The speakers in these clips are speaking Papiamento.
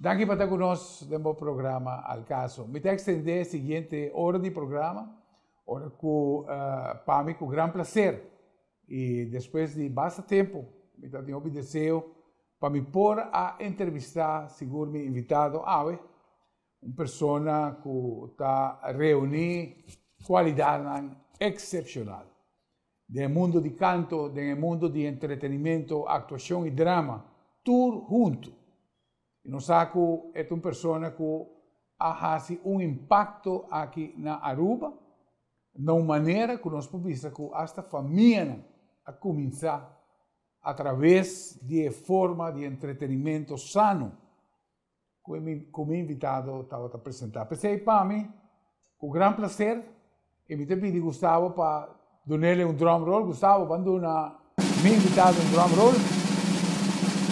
Danki pa ta ku nos den bo programa Al Caso. Mi ta ekstendé e siguiente ora di programa, ora ku pa mi ku gran plaser i despues di basta tempu mi ta tin hopi deseo pa mi por a entrevistá sigur mi invitado awe, un persona ku ta reuní kualidatnan eksepshonal den e mundu di kanto, den e mundu di entretenimento, aktuashon i drama, tur huntu. I nos sa ku e ta un persona ku a hasi un impakto aki na Aruba na un manera ku nos por bisa ku asta famianan a kuminsá atraves di e forma di entretenimento sano ku e ku mi invitado tabata presentá. P'esei pa mi, ku gran plaser, i mi ta pidi Gustavo pa dun'el un drum roll. Gustavo, ban duna mi invitado un drum roll.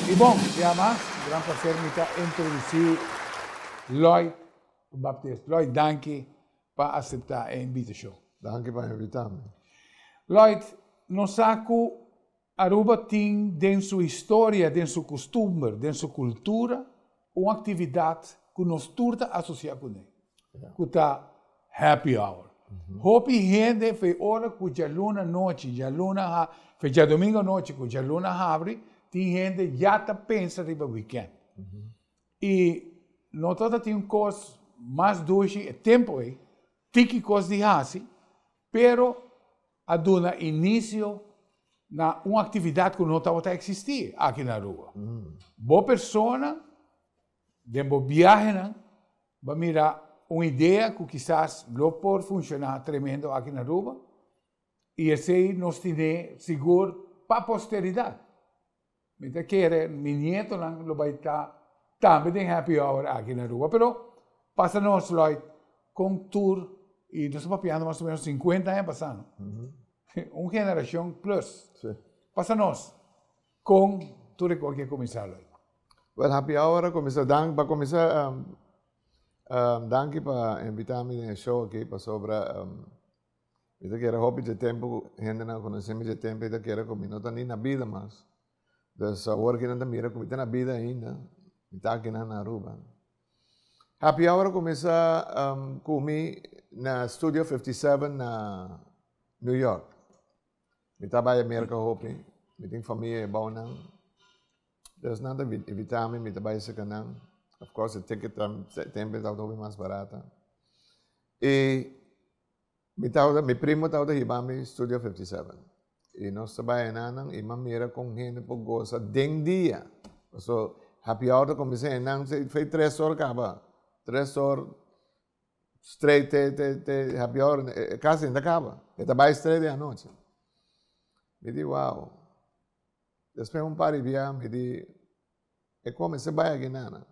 I bon, ya mas, ku gran plaser mi ta introdusí Lloyd Baptist. Lloyd, danki pa aseptá e invitashon. Danki pa invitá mi. Lloyd, nos sa ku Aruba tin den su historia, den su custumber, den su cultura, un actividad cu nos tur ta asocia cune, cu ta happy hour. Hopi hende fe ora cu djaluna nochi, djaluna ha, fe djadomingo nochi cu djaluna habri, tin hende ya ta pensa riba weekend. Y no ta tin un cos mas dushi e tempo ey, tiki cos di haci, pero a duna inicio na un actividad cu no tabata existi aki na Aruba. Bo persona, den bo biahenan, bo a mira un idea cu kisas lo por funciona tremendo aki na Aruba y esey nos tine sigur pa posteridad. Mi ta kere mi nietonan lo bai ta tambe den happy hour aki na Aruba. Pero pasa nos, Lloyd, con tur, y nos ta papiando mas o menos 50 aña pasa, no? Un generacion plus. Pasa nos, con tur e cos a cuminsa, Lloyd? Well, happy hour a cuminsa, dank, pa cuminsa, danki pa invita mi den e show aki, pasobra Mi ta kere hopi dje tempu ku hendenan konosé mi dje tempu ei ta kere ku mi no ta ni na bida mas. Dus awor ki nan ta mira ku mi ta na bida ainda, mi ta akinan na Aruba. Happy Hour a kuminsá ku mi na Studio 57 na New York. Mi ta bai Merka hopi, mi tin famia ebou nan. Dus nan ta invitá mi, mi ta bai serka nan. Of course e ticket ta tempu ei tabata hopi mas barata. I Mi tabata, mi primo tabata hiba mi Studio 57. I nos ta bai enanan i m'a mira kon hende por gosa den dia. Paso happy hour ta kuminsá enan fei tres or kaba. Tres or straight te te te happy hour kasi no ta kaba. E ta bai straight den anochi. Mi di wow. Despues un par di bia mi di e kuminsá bai aki nana.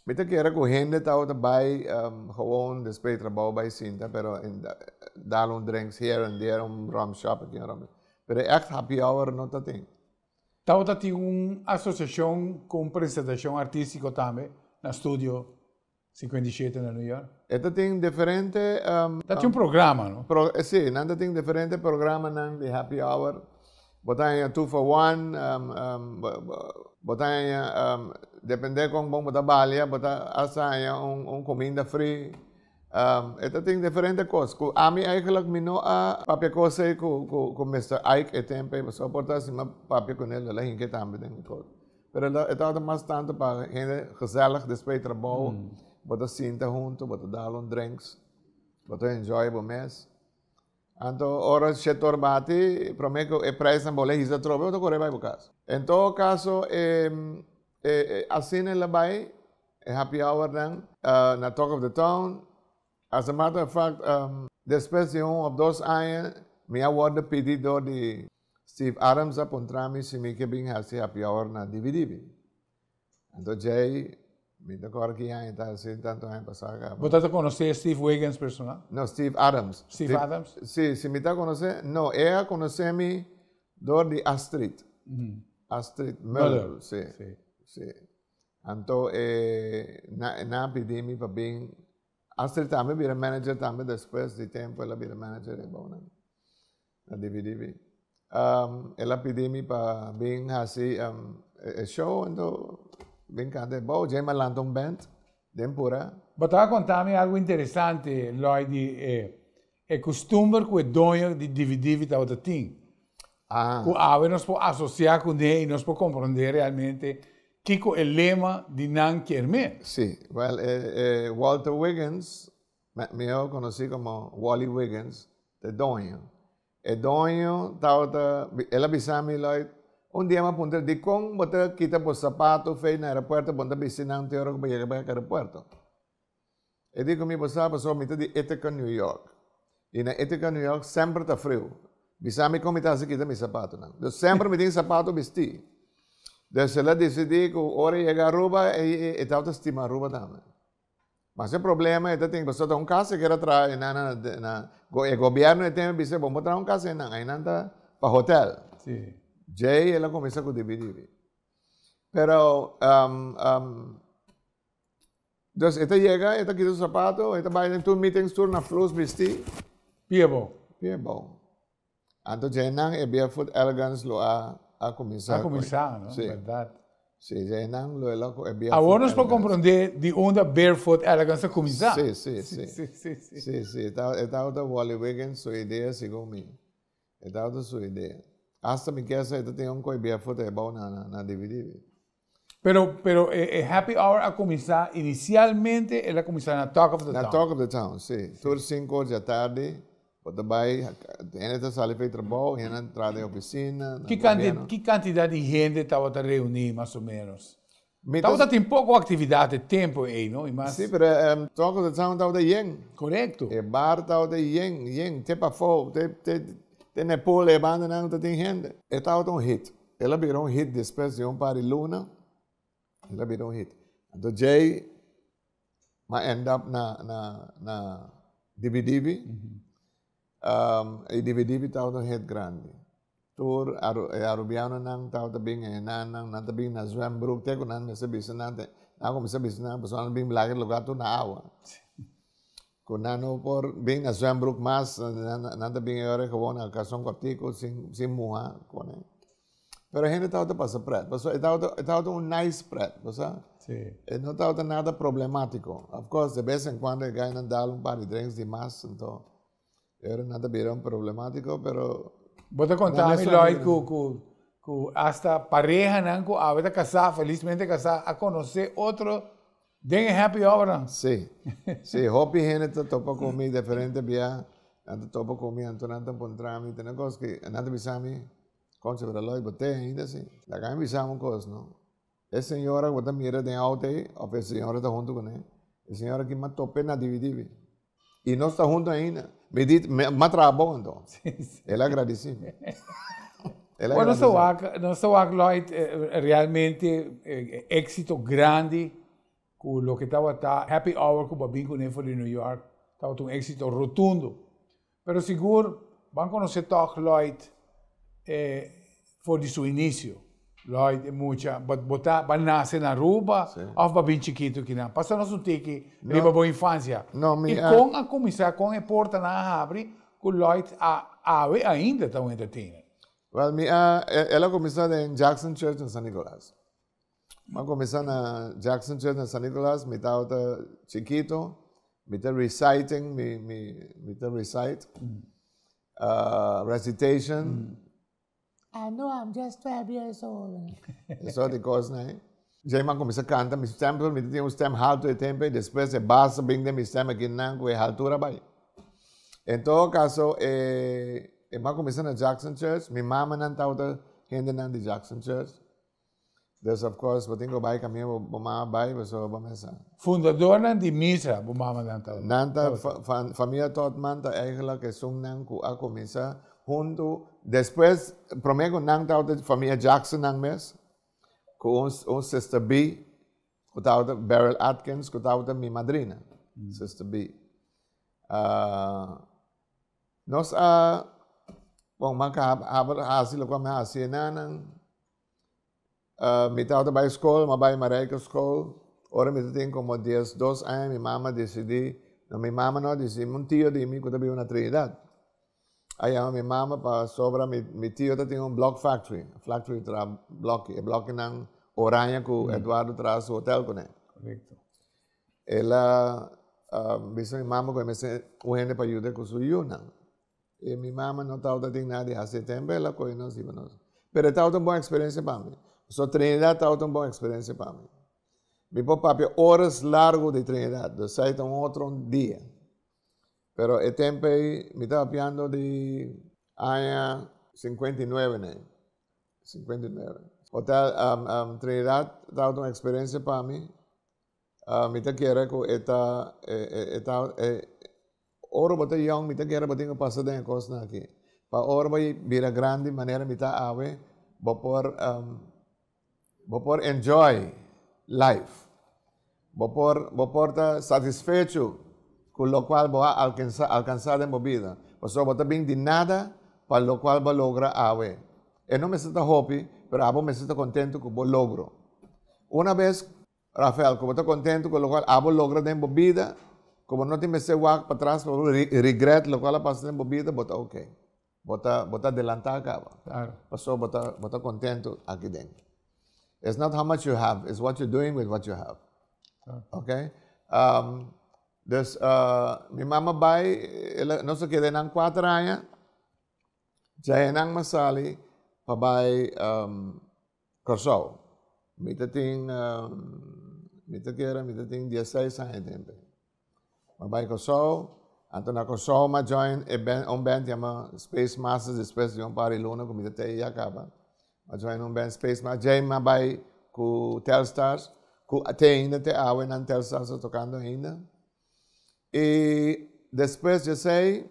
Mi ta kere ku hende tabata bai gewoon despues di trabou bai sinta pero dal un drinks here and there, un rum shop aki un rum pero echt happy hour no ta tin. Tabata tin un asosiashon ku un presentashon artístiko tambe na Studio 57 na New York? E ta tin diferente. Ta tin un programa no? Si, nan ta tin diferente programanan di happy hour. Bo ta haña two for one, bo ta haña, depende kon bon bo ta balia, bo ta hasta haña un kuminda free. E ta tin diferente kos. Ku ami eigenlijk mi no a papia kos ei ku Mister Ike e tempu ei, pasobra por ta si mi a papia kuné lo el a hinka tambe den e kos. Pero e tabata mas tantu pa hende gezellig despues di trabou, bo ta sinta huntu, bo ta dal un drinks, bo ta enjoy bo mes. Anto ora shetor bati, prome ku e prijsnan bole hisa atrobe, bo ta kore bai bo kas. En todo kaso, e e asina el a bai, e happy hournan na Talk of the Town. As a matter of fact, despues di un of dos aña, mi a wòrdu pidi dor di Steve Adams a puntra mi si mi ke bin hasi happy hour na Divi Divi. Anto djei, mi ta kòrda ki aña ta hasi, tantu aña pasá kaba. Bo ta konosé Steve Wiggins personal? No, Steve Adams. Steve Adams? Si, si mi ta konosé, no, e a konosé mi dor di Astrid. Astrid Muller, si, si. Anto e nan a pidi mi pa bin, Astrid tambe bira manager tambe despues di tempu el a bira manager e bounan na Divi Divi. El a pidi mi pa bin hasi e show anto. bin kanta abou, djei mi a lanta un band den pura. Bo ta konta mi algu interesante, Lloyd, di e e kustumber ku e doño di Divi Divi tabata tin. Ku awe nos por asosiá kuné i nos por komprondé realmente kiko e lema di nan kier men. Sí, wèl e e Walter Wiggins, mihó konosí komo Wally Wiggins, ta e doño. E doño tabata, el a bisa mi, Lloyd, un dia mi a puntra, dikon bo ta kita bo sapato fei na aeropuerto, bo no ta bisti nan te ora ku bo yega bek aeropuerto? E di ku mi, bo sa pasobra mi ta di Ithaca, New York, i na Ithaca, New York semper ta friu. Bisa mi kon mi ta hasi kita mi sapatonan. Dus semper mi tin sapato bistí. Dus el a disidí ku ora e yega Aruba, e tabata stima Aruba tambe. Mas e problema e ta tin pasobra ta un kas e kere traha einan na na e gobièrnu e tempu bisa bo por traha un kas einan, einan ta pa hotel. Djei el a kuminsá ku dibi dibi. Pero dus e ta yega e ta kita su sapato e ta bai den tur meetings tur na flus bistí. Pia bou. Pia bou. Anto djeinan e Barefoot Elegance lo a a kuminsá. A kuminsá, no? Sí. Bèrdat. Sí, djeinan lo el a e Barefoot Awor nos por komprondé di unda Barefoot Elegance a kuminsá. Sí, sí, sí. Sí, sí, sí. Sí, sí. E tabata Wally Wiggins su idea segun mi. E tabata su idea. Asta mi kier sa e ta tin un koi barefoot abou na na DVD. Pero, pero e, e happy hour a kuminsá, inisialmente el a kuminsá na Talk of the Town. Na Talk of the Town, sí. Tur sinku or dja tardi, bo ta bai, hende ta sali for di trabou, hende ta traha den ofisina, na Ki kanti, gobièrnu. ki kantidat di hende tabata reuní mas o ménos? Mi ta. Tabata tin poko aktividat e tempu ei, no? I mas. Sí, pero Talk of the Town tabata yen. Korekto. E bar tabata yen, yen, te pafó, te, te, te na e pool e bandanan ta tin hende. E tabata un hit. El a bira un hit despues di un par di luna, el a bira un hit. Anto djei m'a end up na na na Dibi Dibi, i Dibi Dibi tabata un hit grandi. Tur e Arubianonan tabata bin e nan, nan ta bin na zwembroek te ku nan mester bisa nan, nan a kuminsá bisa nan pasobra nan a bin laga e lugar tur na awa. Ku nan no por bin na zwembroek mas, nan ta bin e ora gewoon na karson kòrtiku sin sin muha kone. Pero hende tabata pasa prèt, pasobra e tabata e tabata un nice prèt, bo sa? Sí. E no tabata nada problemátiko. Of course, de bes en kuando e gainan dal un par di drinks di mas, anto e ora nan ta bira un problemátiko, pero Bo ta konta mi, Lloyd, ku ku ku asta parehanan ku awe ta kasá, felismente kasá, a konosé otro Den e happy hournan. Sí, sí, hopi hende ta topa ku mi diferente bia, nan ta topa ku mi anto nan ta puntra mi tene kos ku nan ta bisa mi, Concha, pero Lloyd bo te ainda si? Laga mi bisa bo un kos no, e señora ku bo ta mira den outo ei òf e señora ta huntu kuné, e señora aki m'a top'é na Divi Divi i nos ta huntu ainda, mi di m'a traha bon anto, el a gradisí mi. El a Bueno, nos gradisí ta mi. wak, nos ta wak Lloyd, realmente éxito grandi ku loke tabata Happy Hour ku bo a bin kuné for di New York, tabata un éxito rotundo. Pero sigur ban konosé tòg Lloyd for di su inisio. Lloyd e mucha, bo bo ta bo a nase na Aruba òf bo a bin chikitu kinan? Pasa nos un tiki riba bo infansia. No, mi I a. kon a kuminsá, kon e portanan a habri ku Lloyd a awe ainda ta un entertainer? Wèl, mi a, el a kuminsá den Jackson Church na San Nicolas. Mi a kuminsá na Jackson Church na San Nicolas, mi tabata chikito, mi ta reciting, mi mi mi ta recite, recitation. I know I'm just 12 years old. E sort di kosnan ei. Djei mi a kuminsá kanta, mi stem, mi ta tin un stem haltu e tempu ei, despues e bas a bin den mi stem akinan ku e haltura bai. En todo kaso e mi a kuminsá na Jackson Church, mi mamanan tabata hendenan di Jackson Church. Dus of course bo tin ku bai kaminda bo bo mama bai pasobra bo mester. Fundadornan di misa bo mamanan ta. Nan ta famia Totman ta eigenlijk esunnan ku a kuminsá huntu despues promé ku nan tabata famia Jacksonnan mes ku un un sister B ku tabata Beryl Atkins ku tabata mi madrina sister B. Nos a bon mi a hasi loke mi a hasi enanan. Mi tabata bai skol, mi a bai Marijke School. Ora mi ta tin komo 12 aña mi mama a disidí, no mi mama no a disidí, un tio di mi ku ta biba na Trinidad a yama mi mama pasobra mi tio ta tin un block factory, factory traha bloki, e blokinan. Oranje ku Eduardo traha su hotel kuné. Korekto. El a bisa mi mama ku e mester un hende pa yuda ku su yunan. I mi mama no tabata tin nada di hasi e tempu, el a kohe nos hiba nos. Pero e tabata un bon eksperensia pa mi. So Trinidad tabata un bon eksperensia pa mi. Mi por papia oras largu di Trinidad, dus esei ta un otro dia. Pero e tempu ei mi ta papiando di aña 59 nei. 59. Hotel Trinidad tabata un eksperensia pa mi. Mi ta kere ku e ta e ta e ora bo ta yòn mi ta kere bo tin ku pasa den e kosnan aki. Pa ora bo bira grandi manera mi ta awe bo por bo por enjoy life. Bo por bo por ta satisfecho ku lokual bo a alkensa alkansa den bo bida. Pasobra bo ta bin di nada pa lokual bo a logra awe. E no mester ta hopi pero abo mester ta kontentu ku bo logro. Una bes Rafael, ku bo ta kontentu ku lokual abo logra den bo bida, ku bo no tin mester wak patras pa bo regret lokual a pasa den bo bida, bo ta oke. Bo ta bo ta adelantá kaba. Claro. Pasobra bo ta bo ta kontentu aki den. It's not how much you have, it's what you're doing with what you have. Claro. Oke? Dus mi mama bai, el a nos a keda einan kuater aña, djae nan a sali pa bai Kòrsou. Mi ta tin, mi ta kere mi ta tin dieseis aña tempu. Mi a bai Kòrsou, anto na Kòrsou mi a join e band, un band yama Space Masters despues di un par di luna ku mi ta te ya kaba. Mi a join un band Space Masters, djei mi a bai ku Telstars, ku te ainda te awe nan Telstars ta tokando ainda. I despues di esei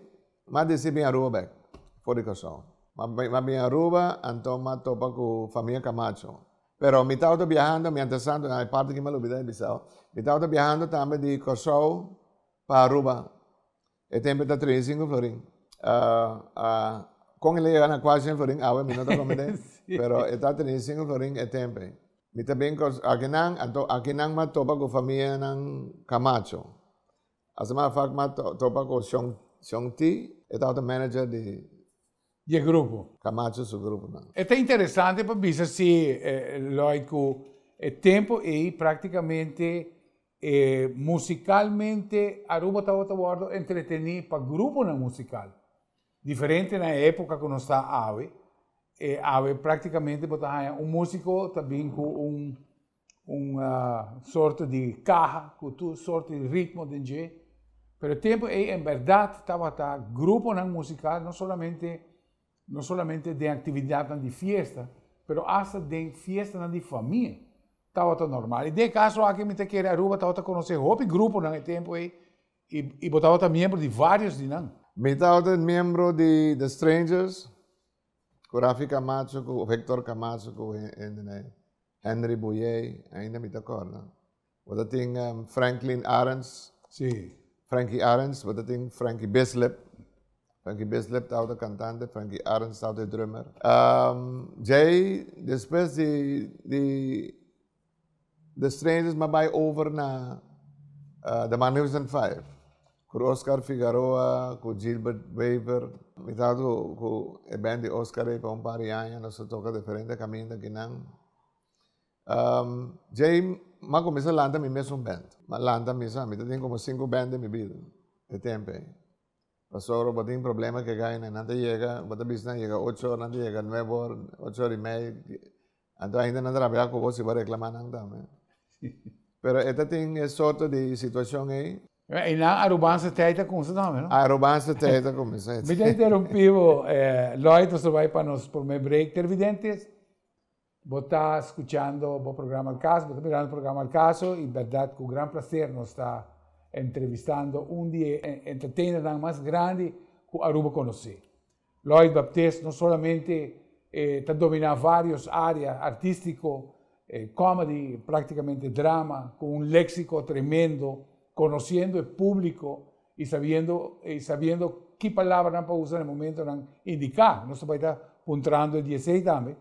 mi a disi bin Aruba bek for di Kòrsou. Mi a bin Aruba anto mi a topa ku famia Camacho. Pero mi tabata biahando mientras tanto, e parti aki mi a lubida di bisa, mi tabata biahando tambe di Kòrsou pa Aruba. E tempu ta 35 florin. Kon el a yega na kuarshen florin awe mi no ta komprende, pero e ta 35 florin e tempu ei. Mi ta bin kos akinan, anto akinan m'a topa ku famianan Camacho. As a matter of fact m'a topa ku Shon Shon T, e tabata manager di. Di e grupo. Camacho su gruponan. E ta interesante pa bisa si, Lloyd, ku e tempu ei praktikamente musicalmente Aruba tabata wòrdu entretení pa gruponan musical. Diferente na e época ku nos ta awe, e awe práktikamente bo ta haña un músiko ta bin ku un un sorto di kaha ku tur sorto di ritmo den dje. Pero e tempu ei en bèrdat tabata gruponan musikal no solamente no solamente den aktividatnan di fiesta, pero asta den fiestanan di famia tabata normal. I den e kaso aki mi ta kere Aruba tabata konosé hopi gruponan e tempu ei I bo tabata miembro di varios di nan? Mi tabata miembro di The Strangers, ku Rafi Camacho, ku Victor Camacho, ku Henry Bouyea, ainda mi ta kòrda. Bo ta tin Franklin Arends. Sí. Frankie Arends, bo ta tin Frankie Bislip. Frankie Bislip tabata kantante, Frankie Arends tabata e drummer. Djei, despues di di The Strangers m'a bai over na The Magnificent Five ku Oscar Figaroa, ku Gilbert Wever. Mi tabata ku e band di Oscar ei pa un par di aña, nos a toka diferente kaminda kinan. Djei m'a kuminsá lanta mi mesun band. M'a lanta mi sa, mi ta tin komo sinku band den mi bida e tempu ei. Pasobra bo tin problema ku e gainan, nan ta yega, bo ta bisa nan yega ocho or, nan ta yega nuebe or, ocho or i mei. Anto ainda nan ta rabia ku bo si bo a reklamá nan tambe. Pero e ta tin e sorto di situashon ei. I nan Arubaanse tijd a kumsa tambe, no? Arubaanse tijd a kumsa. Mi ta interumpí bo, Lloyd, pasobra bai pa nos promé break. Televidentes, bo ta skuchando bo programa Al Caso, bo ta mirando programa Al Caso i bèrdat ku gran plaser nos ta entrevistando un di e entertainernan mas grandi ku Aruba konosé. Lloyd Baptist no solamente ta dominá vários área artístiko, comedy, práktikamente drama, ku un léksiko tremendo, konosiendo e públiko i sabiendo i sabiendo ki palabranan pa usa na e momentonan indiká. Nos ta bai ta puntrando e di esei tambe.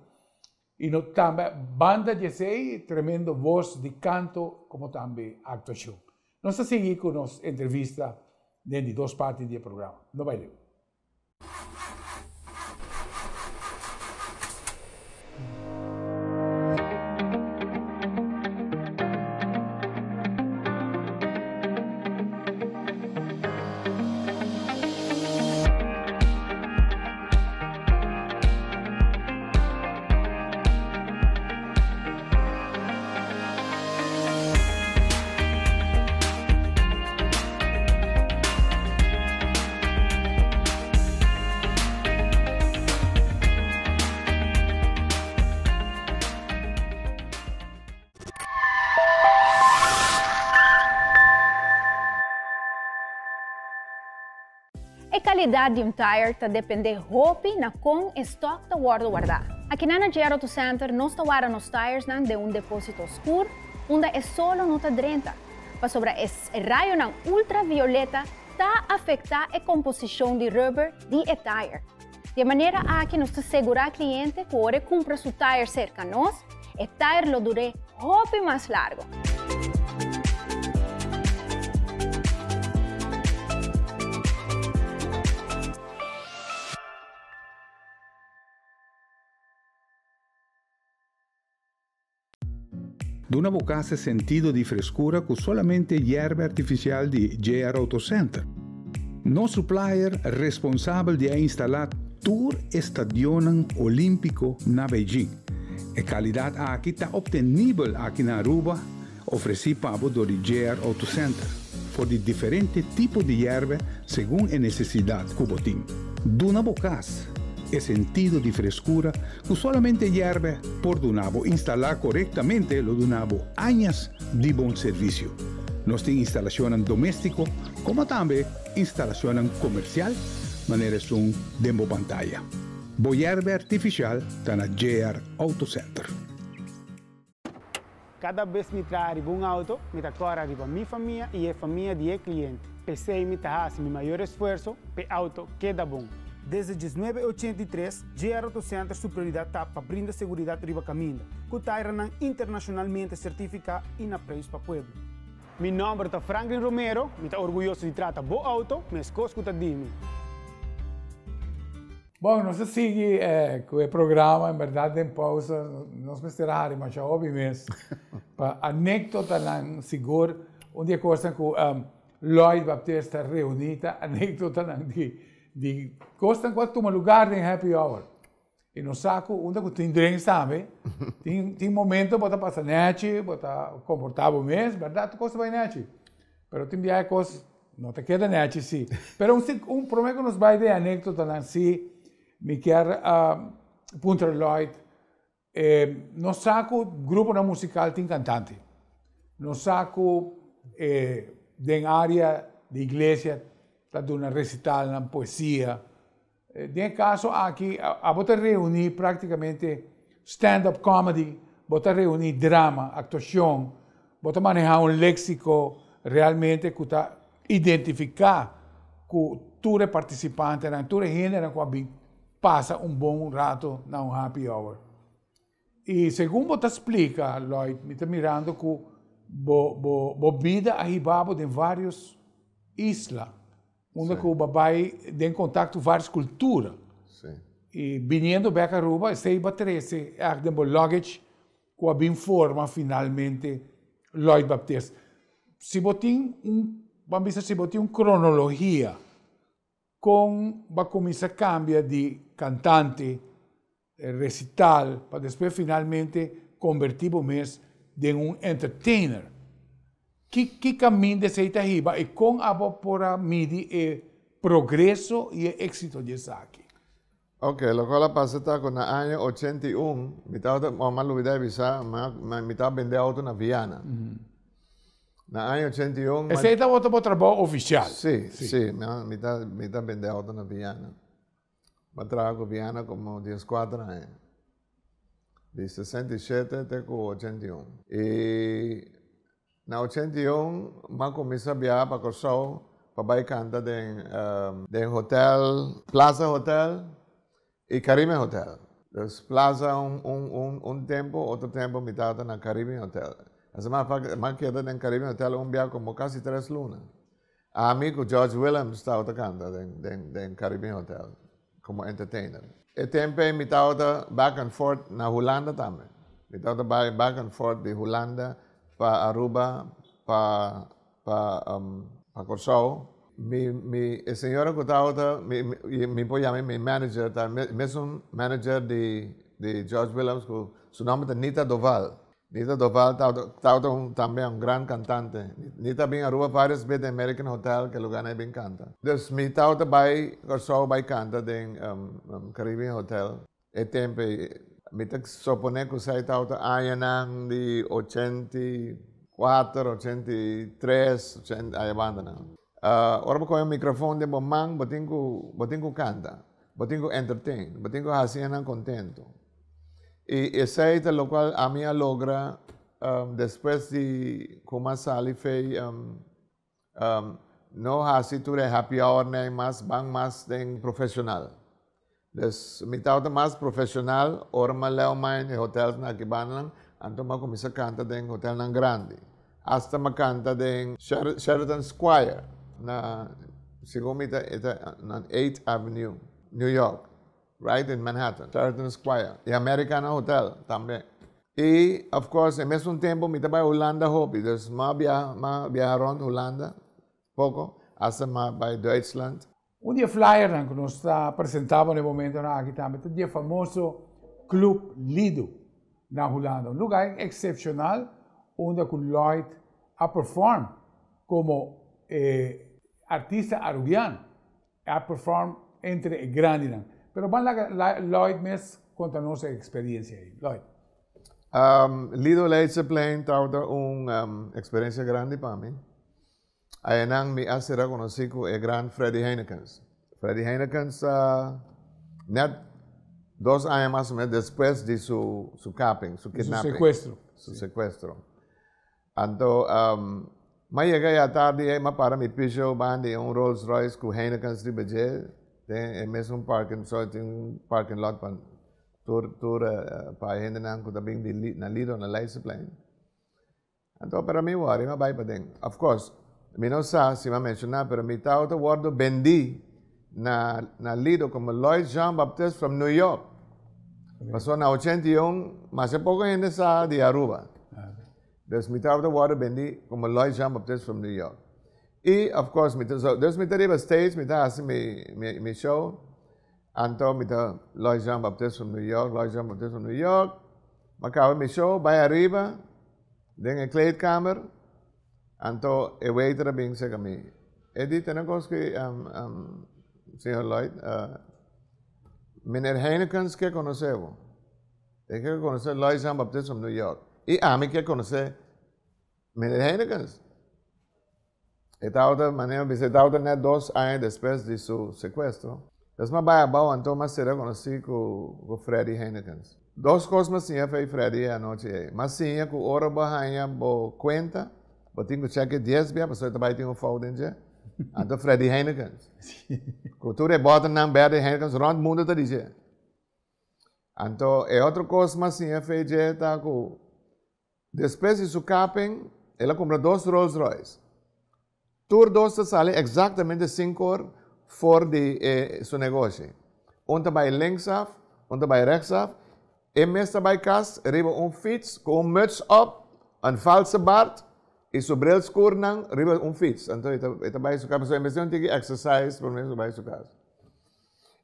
I no tambe banda di esei tremendo bos di kanto komo tambe aktuashon. Nos ta sigui ku nos entrevista den di dos parti di e programa. No bai leu. E calidad di un tire ta depende hopi na con e stock ta wordo warda. Akinan na JR Auto Center nos ta warda nos tiresnan den un deposito scur unda e solo no ta drenta, pasobra e rayonan ultravioleta ta afecta e composicion di rubber di e tire. Di e manera aki nos ta segura cliente cu ora e cumpra su tire cerca nos, e tire lo dur'é hopi mas largo. Duna bo kas e sentido di freskura ku solamente yerba artifisial di JR Auto Center. Nos supplier responsabel di a instalá tur e stadionnan olímpiko na Beijing. E kalidat aki ta optenibel aki na Aruba, ofresí pa bo dor di JR Auto Center, for di diferente tipo di yerba segun e nesesidat ku bo tin. Duna bo kas e sentido di freskura Ku solamente yèrbe por duna bo instalá korektamente lo duna bo añas di bon servisio. Nos tin instalashonnan doméstiko komo tambe instalashonnan komersial manera esun den bo pantaya. Bo yèrbe artifisial ta na JR Auto Center. Kada bes mi traha riba un auto, mi ta kòrda riba mi famia i e famia di e kliente. P'esei mi ta hasi mi mayor esfuerso p'e auto keda bon. Desde 1983, JR Auto Center su prioridat ta pa brinda seguridat riba kaminda, ku tairanan internashonalmente sertifiká i na preis pa pueblo. Mi nòmber ta Franklin Romero, mi ta orguyoso di trata bo auto meskos ku ta di mi. Bon, nos a sigui ku e programa, en bèrdat den pousa nos mester a hari masha hopi mes pa anekdotanan sigur. Un di e kosnan ku Lloyd Baptist ta reuní ta anekdotanan di di kosnan ku a tuma lugar den happy hour. I nos sa ku unda ku tin drinks tambe, tin tin momento bo ta pasa nèchi, bo ta komportá bo mes, bèrdat tur kos ta bai nèchi. Pero tin biaha e kos No ta keda nechi si. Pero un un prome ku nos bai den anekdotanan si mi kier puntra Lloyd, nos sa ku gruponan musikal tin kantante. Nos sa ku den area di iglesia ta duna resitalnan, poesia. Den e kaso aki abo ta reuní praktikamente stand up comedy, bo ta reuní drama, aktuashon, bo ta manehá un léksiko realmente ku ta identifiká ku tur e partisipantenan, tur e hendenan ku a bin pasa un bon rato na un happy hour. I segun bo ta splika, Lloyd, mi ta mirando ku bo bo bo bida a hiba bo den vários isla. Unda ku bo a bai den kontakto ku vários kultura. I biniendo bèk Aruba, esei bo a trese ègt den bo luggage ku a bin forma finalmente Lloyd Baptist. Si bo tin un, ban bisa si bo tin un kronologia kon bo a kuminsá kambia di kantante, resital, pa despues finalmente konbertí bo mes den un entertainer. Ki ki kaminda esei ta hiba i kon abo por a midi e progreso i e éksito di esaki? Ok, lokual a pasa ta ku na aña 81 mi tabata, mi a lubida di bisa, mi tabata bende outo na Viana. Na aña 81. Esei tabata bo trabou ofisial? Si, si, mi ta bende outo na Viana. Mi a traha ku Viana komo dieskuater aña, di 67 te ku 81. I na 81 mi a kuminsá biaha pa Kòrsou pa bai kanta den den hotel Plaza Hotel i Caribbean Hotel. Dus Plaza un un un tempu, otro tempu mi tabata na Caribbean Hotel. Asina mi a keda den Caribbean Hotel un bia komo kasi tres luna. Ami ku George Willems tabata kanta den Caribbean Hotel komo entertainer. E tempu ei mi tabata back and forth na Hulanda tambe. Mi tabata bai back and forth di Hulanda pa Aruba pa pa pa Kòrsou. Mi mi e señora ku tabata mi mi por yama mi manager ta mesun manager di di George Willems ku su nòmber ta Nita Doval. Nita Doval tabata un tambe un gran cantante. Nita a bin Aruba varios bes den American Hotel ke lugar nan e bin canta. Dus mi tabata bai Kòrsou bai canta den Caribbean Hotel e tempo ei. Mi ta sopone ku esei tabata añanan di 84, 83, aya banda nan. Ora bo kohe un microfoon den bo man, bo tin ku bo tin ku kanta, bo tin ku entertain, bo tin ku hasi hendenan kontento. I esei ta lokual ami a logra despues di ku mi a sali fei no hasi tur e happy hour nei mas ban mas den profesional. Dus mi tabata mas profesional ora mi a leu mai e hotelnan aki bandanan, anto mi a kuminsá kanta den hotelnan grandi. Asta mi a kanta den Sheraton Square na segun mi ta e ta na Eighth Avenue, New York, right in Manhattan, Sheraton Square y Americana Hotel tambe. Y of course e mesun tempo mi ta bai Hulanda hopi, dus mi a biaha mi a biaha rond Hulanda poko, asta mi a bai Duitsland. Un di e flyernan ku nos ta presentá bo na e momentonan aki tambe ta di e famoso Club Lido na Hulanda. Un lugá eksepshonal unda ku Lloyd a perform komo e artista arubiano. A perform entre e grandinan. Pero ban laga Lloyd mes konta nos e eksperiencia ei. Lloyd. Lido Leidseplein tabata un eksperensia grandi pa mi. Ayanan mi a sera konosí ku e gran Freddy Heinekens. Freddy Heinekens a net dos aña mas o menos despues di su su kaping, su kidnapping. Su sekuestro. Su sekuestro. Anto m'a yega e atardi ei, m'a para mi pisho banda di un Rolls Royce ku Heinekens riba dje den e mesun parking, so tin un parking lot pa tur tur pa e hendenan ku ta bin di na Lido na Leidseplein. Anto pero mi wòrdu, mi a bai paden. Of course, mi no sa si mi a menshoná, pero mi tawata wòrdu bendí na na Lido komo Lloyd Jean Baptist from New York. Pasobra na 81 masha poko hende sa di Aruba. Dus mi tawata wòrdu bendí komo Lloyd Jean Baptist from New York. I of course mi ta so, dus mi ta riba stage, mi ta hasi mi mi mi show. Anto mi ta Lloyd Jean Baptist from New York, Lloyd Jean Baptist from New York. Mi a kaba mi show, bai ariba den e kleedkamer. Anto e waiter a bin serka mi. E di, Tene kos ku señor Lloyd, meneer Heinekens ke konosé bo. E ke konosé Lloyd Jean Baptist from New York. I ami ke konosé meneer Heinekens. E tabata, manera mi bisa, e tabata net dos aña despues di su sekuestro. Des mi a bai abou anto mi a sera konosí ku ku Freddy Heinekens. Dos kos mi a siña fei Freddy e anochi ei. Mi a siña ku ora bo haña bo kuenta, bo tin ku chèk e dies bia pasobra e ta bai tin un fout den dje. Anto Freddy Heinekens, ku tur e bòternan bèrdè Heinekens rònt mundu ta di dje. Anto e otro kos mi a siña fei dje ta ku Despues di su kaping, el a kumpra dos Rolls Royce. Tur dos ta sali eksaktamente sinku or for di e su negoshi. Un ta bai linksaf, un ta bai rechtsaf. E mes ta bai kas riba un fiets ku un muts op, un valse bard i su bril skurnan riba un fiets. Anto e ta e ta bai su kas pasobra e mester un tiki exercise prome su bai su kas.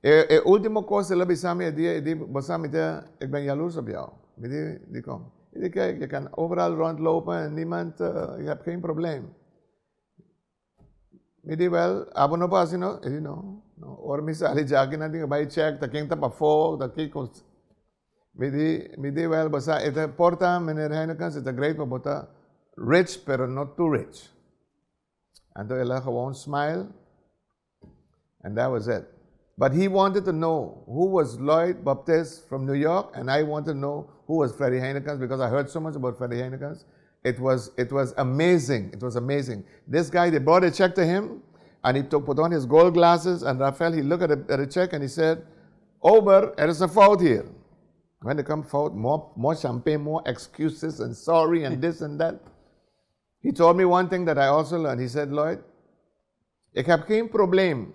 E e ultimo kos el a bisa mi e dia, e di, bo sa mi ta, ik ben jaloers op jou. Mi di, dikon? E di, kijk, je kan overal rondlopen en niemand, je hebt geen probleem. Mi di, wel, abo no por hasi no? E di, no, no. Ora mi sali djaki nan tin ku bai check ta ken ta pafó, ta kiko. Mi di, mi di, wel, bo sa, e ta porta, meneer Heinekens, e ta great pa bo ta rich, pero not too rich. Anto el a gewoon smile. And that was it. But he wanted to know who was Lloyd Baptist from New York, and I wanted to know who was Freddie Heinekens because I heard so much about Freddie Heinekens. It was, it was amazing. It was amazing. This guy, they brought a check to him, and he took, put on his gold glasses, and Raphael, he looked at the, at the check and he said, Ober, er is een fout hier. When they come fout, more, more champagne, more excuses and sorry and this and that. He told me one thing that I also learned. He said, Lloyd, ik heb geen probleem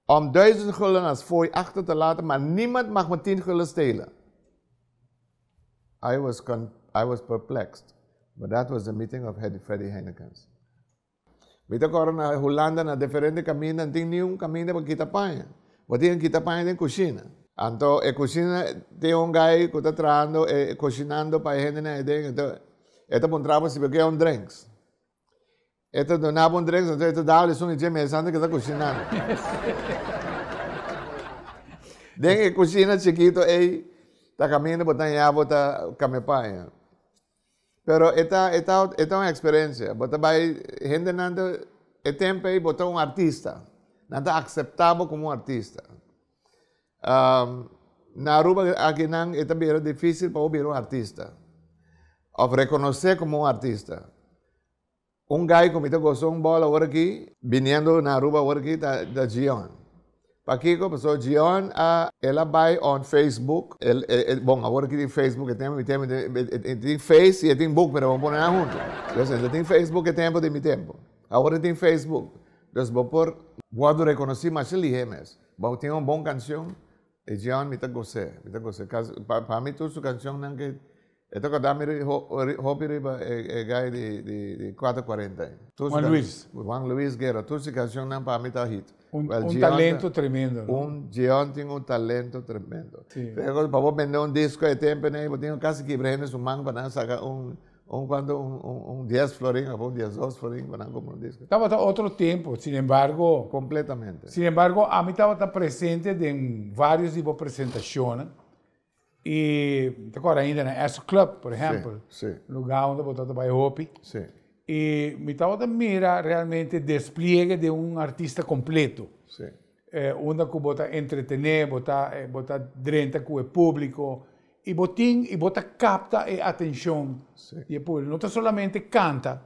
om 1000 gulden als fooi achter te laten, maar niemand mag me 10 gulden stelen. I was perplexed. But that was the meeting of Freddie Heinekens. Mi ta kòrda na Hulanda na diferente kaminda, no tin niun kaminda pa kita paña. Bo tin kita paña den kushina. Anto e kushina tin un guy ku ta trahando, e kushinando pa e hendenan aden. Anto e ta puntra bo si bo ke un drinks. E ta duna bo un drinks, anto e ta dal esun i dje mesa antes ku e ta kushinando. Den e kushina chikito ei ta kaminda bo ta haña bo ta kambia paña. Pero e ta, e ta, e ta un eksperensia. Bo ta bai, hendenan ta. E tempo ei bo ta un artista. Nan ta acepta bo como un artista. Na Aruba akinan e ta bira dificil pa bo bira un artista. Of reconoce como un artista. Un guy cu mi ta goza un bol awor aki, biniendo na Aruba awor aki ta ta Gion. Pakico? Pasobra Gion a el a bay on Facebook, el e bon awor aki tin Facebook e tempo mi tempo e tin face y e tin book pero bo pone nan hunto. Entonces e tin Facebook e tempo di mi tempo. Awor e tin Facebook. Entonces bo por wordo reconoci masha lihe mes. Bo tin un bon cancion e Gion mi ta goz'e, mi ta goz'e. Pa mi tur su cancionnan ke E ta kòrda mi hopi riba e guy di kuater kuarenta. Juan Luis. Juan Luis Guerra. Tur su kanshonnan pa mi ta hit. Un talento tremendo, no? Un Gion tin un talento tremendo. Pa bo bende un disko e tempu ei bo tin ku kasi kibra hende su man pa nan saka un un kuantu un dies florin òf un diesdos florin pa nan kumpra un disko. Tabata otro tempu, sin embargo. Kompletamente. Sin embargo ami tabata presente den varios di bo presentashonnan. I ta kòrda ainda na Esso Club, por ehèmpel, lugá unda bo tabata bai hopi. I mi tabata mira realmente despliegue di un artista kompleto. Unda ku bo ta entretené, bo ta bo ta drenta ku e públiko i bo tin i bo ta kapta e atenshon di e públiko. No ta solamente kanta,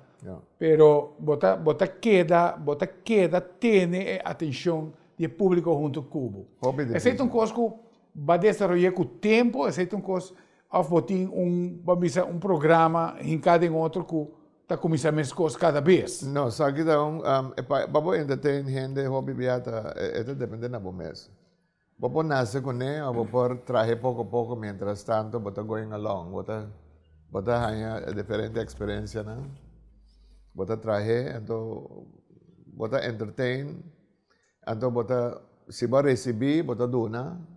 pero bo ta bo ta keda bo ta keda tene e atenshon di e públiko huntu ku bo. Esei ta un kos ku Ba desaroy'é ku tempu, esei ta un kos, òf bo tin un, bo a bisa, un programa hinká den otro ku ta kuminsá meskos kada bes? No, esaki ta un, pa bo entertain hende hopi bia ta, e ta depende na bo mes. Bo por nase kuné òf bo por trahe poko poko mientras tanto bo ta going along, bo ta, bo ta haña diferente eksperensianan, bo ta trahe, anto bo ta entertain. Anto bo ta, si bo a risibí, bo ta duna.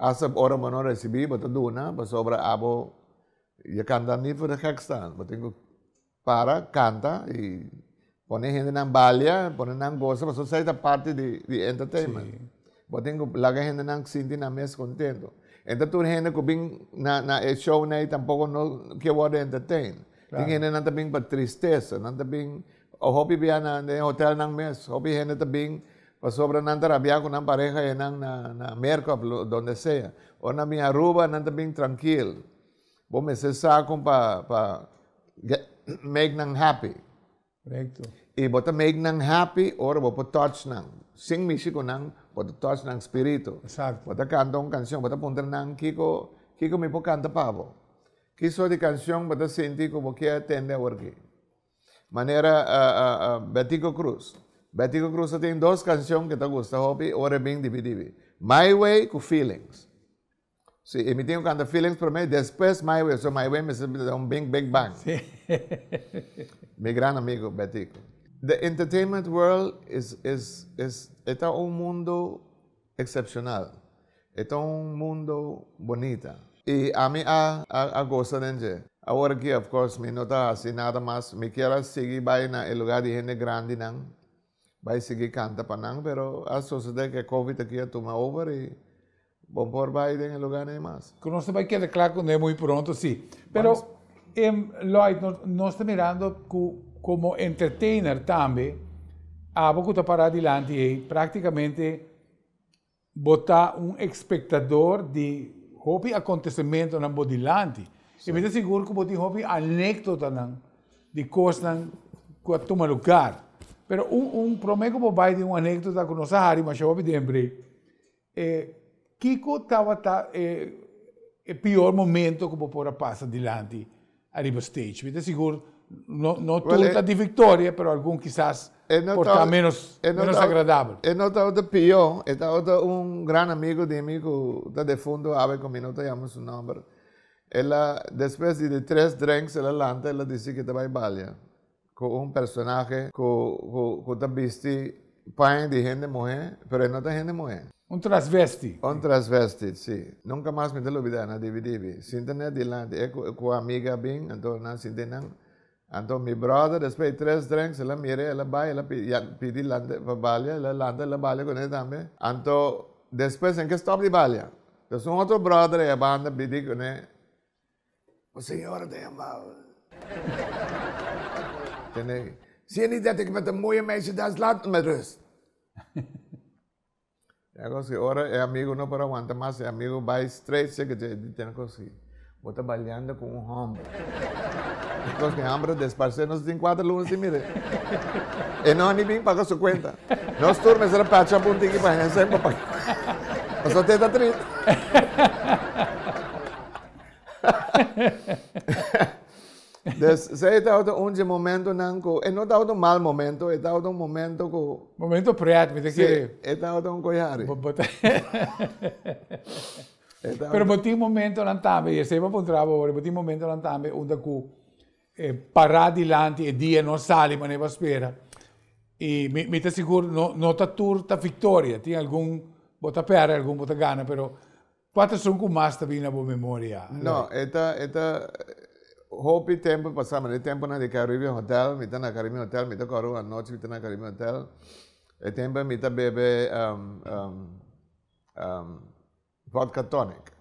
Asta ora bo no risibí, bo ta duna, pasobra abo, je kan dan niet voor de gek staan. Bo tin ku para, kanta i pone hendenan balia, pone nan gosa, pasobra esei ta parti di di entertainment. Bo tin ku laga hendenan sinti nan mes kontento. En ta tur hende ku bin na na e shownan ei tampoko no ke wòrdu entertain. Tin hendenan ta bin pa tristesa, nan ta bin Hopi bia na den hotelnan mes, hopi hende ta bin pasobra nan ta rabia ku nan pareha e nan na na Merka of donde sea. Ora nan bin Aruba nan ta bin trankil. Bo mester sa kon pa pa get make nan happy. Korekto. I bo ta make nan happy ora bo por touch nan. Sin mishi ku nan, bo ta touch nan spiritu. Exacto. Bo ta kanta un kanshon, bo ta puntra nan kiko kiko mi por kanta pa bo. Ki sort di kanshon bo ta sinti ku bo kier tende aworaki. Manera Betico Cruz. Betico Cruz ta tin dos cancion cu ta gusta hopi ora e bin dibi dibi. My Way cu Feelings. Si, y mi tin cu canta Feelings prome, despues My Way. So My Way mester da un big big bang. Si. Mi gran amigo Betico. The entertainment world is is is e ta un mundo excepcional. E ta un mundo bonita. Y ami a a gosa den dje. Awor aki of course mi no ta haci nada mas. Mi kier a sigui bay na e lugar di hende grandinan, bay sigui canta pa nan, pero a sosode cu e covid aki a tuma over y bo por bay den e lugarnan ey mas. Cu nos ta bay keda cla cu ne muy pronto si. Pero Lloyd, nos ta mirando cu como entertainer tambe, abo cu ta para dilanti ey practicamente Bo ta un ekspektador di hopi akontesimentonan bo dilanti. I mi ta sigur ku bo tin hopi anekdotanan di kosnan ku a tuma lugar. Pero un un promé ku bo bai den un anekdota ku nos a hari masha hopi den break, e kiko tabata e e pior momento ku bo por a pasa dilanti ariba stage? Mi ta sigur no no tur ta di victoria, pero algun kisas por ta menos menos agradabel. E no tabata pió, e tabata un gran amigo di mi ku ta defunto awe ku mi no ta yama su nomber. El a despues di di tres drinks el a lanta el a disi ku e ta bai balia ku un personahe ku ku ku ta bisti paña di hende muhé, pero e no ta hende muhé. Un trasvesti. Un trasvesti, si. Nunka mas mi ta lubidá na Dibi Dibi. Sinta net dilanti e ku ku amiga a bin, anto nan sinti nan. Anto mi bròder despues di tres drinks el a mira el a bai el a pidi ya pidi lanta pa balia, el a lanta el a balia kuné tambe. Anto despues nan ke stòp di balia. Entonces un otro bròder ei a banda pidi kuné. Un señora ta yama. Tene. Zie je niet dat ik met een mooie meisje dans? Laat me met rust. E kos ki ora e amigo no por aguanta mas, e amigo bai straight seke dje, di tene kos ki bo ta baliando ku un homber. E kos ki hamber a desparse, nos tin kuater luna sin mira. E no a ni bin paga su kuenta. Nos tur mester a patch up un tiki pa hen sen pa paga. Pasobra te ta trit. Dus esei tabata un dje momentonan ku, e no tabata un mal momento, e tabata un momento ku. Momento pret, mi ta kere. Si, e tabata un koyari. Pero bo tin momentonan tambe, i esei bo a puntra bo awor, bo tin momentonan tambe unda ku e pará dilanti e dia no sali manera bo a spera. I mi ta sigur no ta tur ta viktoria, tin algun bo ta pèrdè, algun bo ta gana, pero Kua ta esun ku mas ta bini na bo memoria? No, e ta, e ta hopi tempu pasá, mi ta e tempunan di Caribbean Hotel, mi ta na Caribbean Hotel, mi ta kòrda un anochi mi ta na Caribbean Hotel, e tempu mi ta bebe vodka tonic.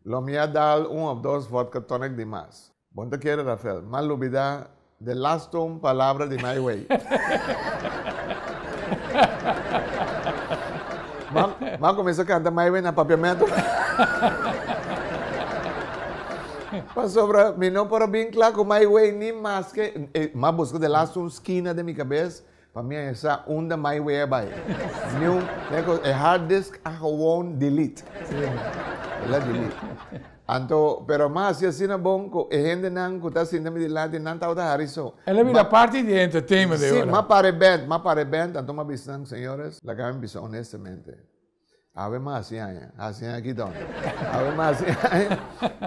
Lo mi a dal un òf dos vodka tonic di mas. Bo no ta kere, Rafael, m'a lubidá de laatste un palabra di My Way. M'a kuminsá kanta My Way na papiamentu. Pasobra mi no por a bin kla ku My Way ni maske. M'a buska de laatste un skina den mi kabes pa mi a sa unda My Way a bai. Ni un, e hard disk a gewoon delete. El a delete. Anto, pero mas hasi asina bon ku e hendenan ku ta sinta mi dilanti, nan tabata hari so. El a bira parti di e entertainment e ora. Si, m'a para e band, m'a para e band, anto m'a bisa nan, señores, laga mi bisa honestamente, awe m'a hasi aña, hasi aña aki dònde? Awe m'a hasi aña,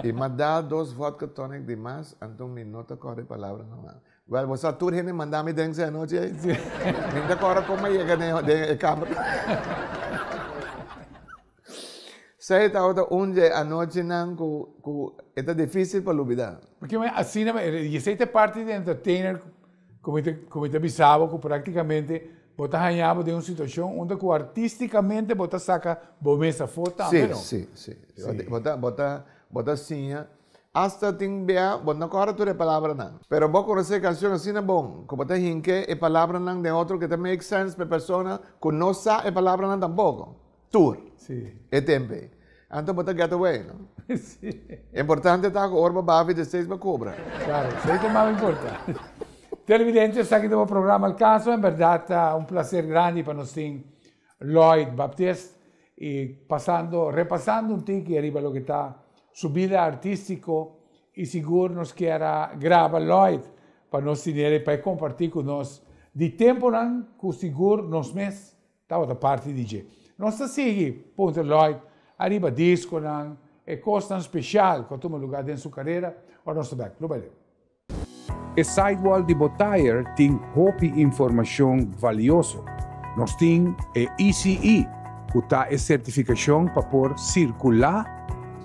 i m'a dal dos vodka tonic di mas, anto mi no ta kòrda e palabranan mas. Wèl, bo sa tur hende manda mi den anochi ei. Mi no ta kòrda kon m'a yega den e kamer. Esei tabata un dje anochinan ku ku e ta difísil pa lubidá. Paske mi asina, i esei ta e parti di entertainer ku mi ta ku mi ta bisa bo ku praktikamente bo ta haña bo den un situashon unda ku artístikamente bo ta saka bo mes afó tambe no. Sí, sí, sí. Bo ta bo ta bo ta siña hasta tin bia bo no kòrda tur e palabranan. Pero bo konosé e kanshon asina bon ku bo ta hinke e palabranan den otro ku ta make sense pa e persona ku no sa e palabranan tampoko. Tur. Sí. E tempo ei. Anto bo ta get away, no? Sí. Importante ta ku ora bo bafi de seis bo kobra. Claro, esei ta mas importante. Televidente, esaki ta bo programa Al Caso. En berdad ta un placer grandi pa nos tin Lloyd Baptist y pasando, repasando un tiki ariba loke ta su bida artistico y sigur nos kier a graba Lloyd pa nos tinel pa e comparti cu nos di temponan cu sigur nos mes Tabata parti di dje. Nos ta sigui, puntra Lloyd, ariba disconan, e cosnan special cu a tuma lugar den su carera, ora nos ta bek. Lo bai leu. E sidewall di bo tire tin hopi informacion valioso. Nos tin e ECE, cu ta e certificacion pa por circula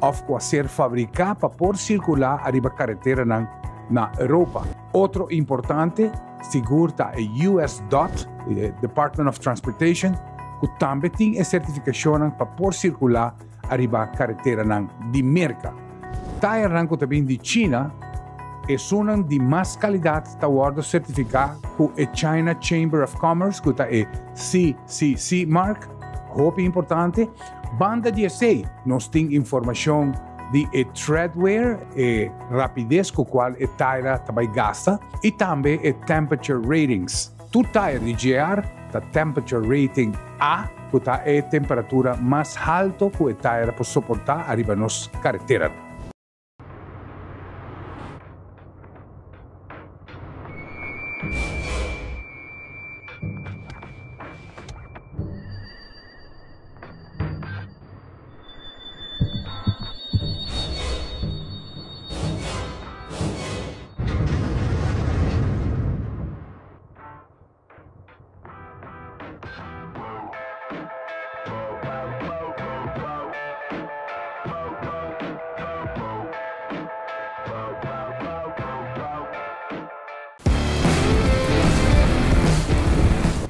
of cu a ser fabrica pa por circula ariba careteranan na Europa. Otro importante sigur ta e US dot, e Department of Transportation, ku tambe tin e sertifikashonnan pa por sirkulá ariba kareteranan di Merka. Tayernan ku ta bin di China, esunnan di mas kalidat ta wòrdu sertifiká ku e China Chamber of Commerce, ku ta e CCC mark, hopi importante. Banda di esei nos tin informashon di e treadwear, e rapides ku kual e taira ta bai gasta, i tambe e temperature ratings. Tur tair di GR ta temperature rating A, ku ta e temperatura mas halto ku e taira por soportá ariba nos kareteranan.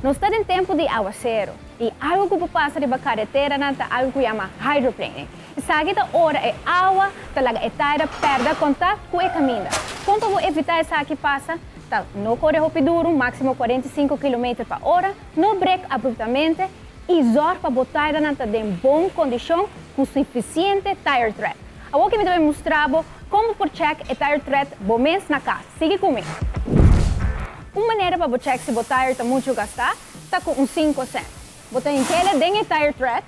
Nos ta den tempu di awaseru, i algu ku por pasa riba kareteranan ta algu ku yama hydroplaning. Esaki ta ora e awa ta laga e taira pèrdè kontakt ku e kaminda. Kon pa bo evitá esaki pasa ta no kore hopi duru, máksimo 45 kilometer pa ora, no brek abruptamente i zòrg pa bo tairanan ta den bon kondishon ku sufisiente tire tread. Awor ki mi ta bai mustra bo kon bo por chèk e tire tread bo mes na kas. Sigui ku mi! Un manera pa bo chèk si bo tire ta muchu gastá ta ku un sinku sènt. Bo ta hink'ele den e tire tread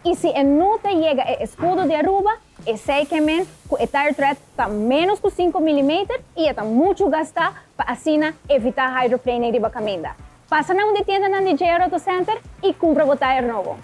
i si e no ta yega e eskudo di Aruba, esei ke men ku e tire tread ta ménos ku sinku milimeter i e ta muchu gastá pa asina evitá hydroplaning riba kaminda. Pasa na un di tiendanan di JR Auto Center i kumpra bo tire nobo.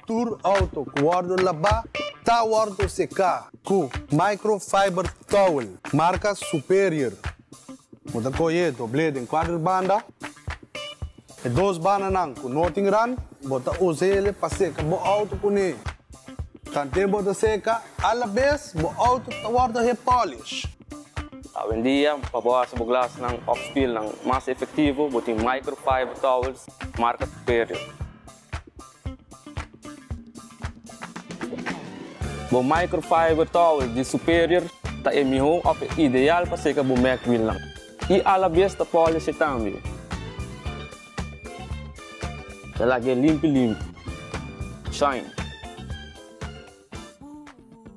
Tur auto ku wòrdu labá ta wòrdu seká ku microfiber towel marka Superior. Bo ta kohe doblé den kuater banda. E dos bandanan ku no tin rand bo ta us'el pa seka bo auto kuné. Tanten bo ta seka, alabes bo auto ta wòrdu hepolish. Awendia, pa bo hasi bo glasnan òf spilnan mas efektivo, bo tin microfiber towels marka Superior. Bo microfiber towel di Superior ta e mihó òf e ideal pa seka bo Mac wielnan i alabes ta polish e tambe. Ta lag'é limpi limpi. Shine.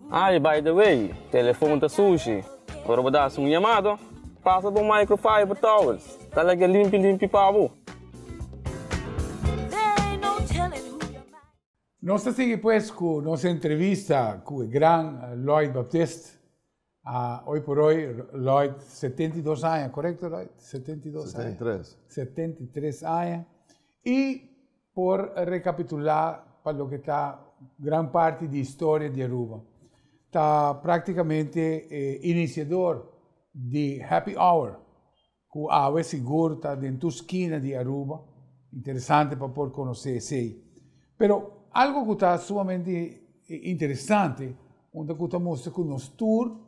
Ay, by the way, telefon ta sushi. Ora bo ta hasi un yamado, pasa bo microfiber towels. Ta lag'é limpi limpi pa bo. Nos ta sigui pues cu nos entrevista cu e gran Lloyd Baptist. Hoy por hoy Lloyd 72 aña, corecto Lloyd? 72 aña. 73. 73 aña. Y por recapitula pa loke ta gran parti di historia di Aruba. Ta practicamente e iniciador di Happy Hour Ku awe sigur ta den tur skina di Aruba. Interesante pa por konosé esei. Pero algo ku ta sumamente interesante unda ku ta mustra ku nos tur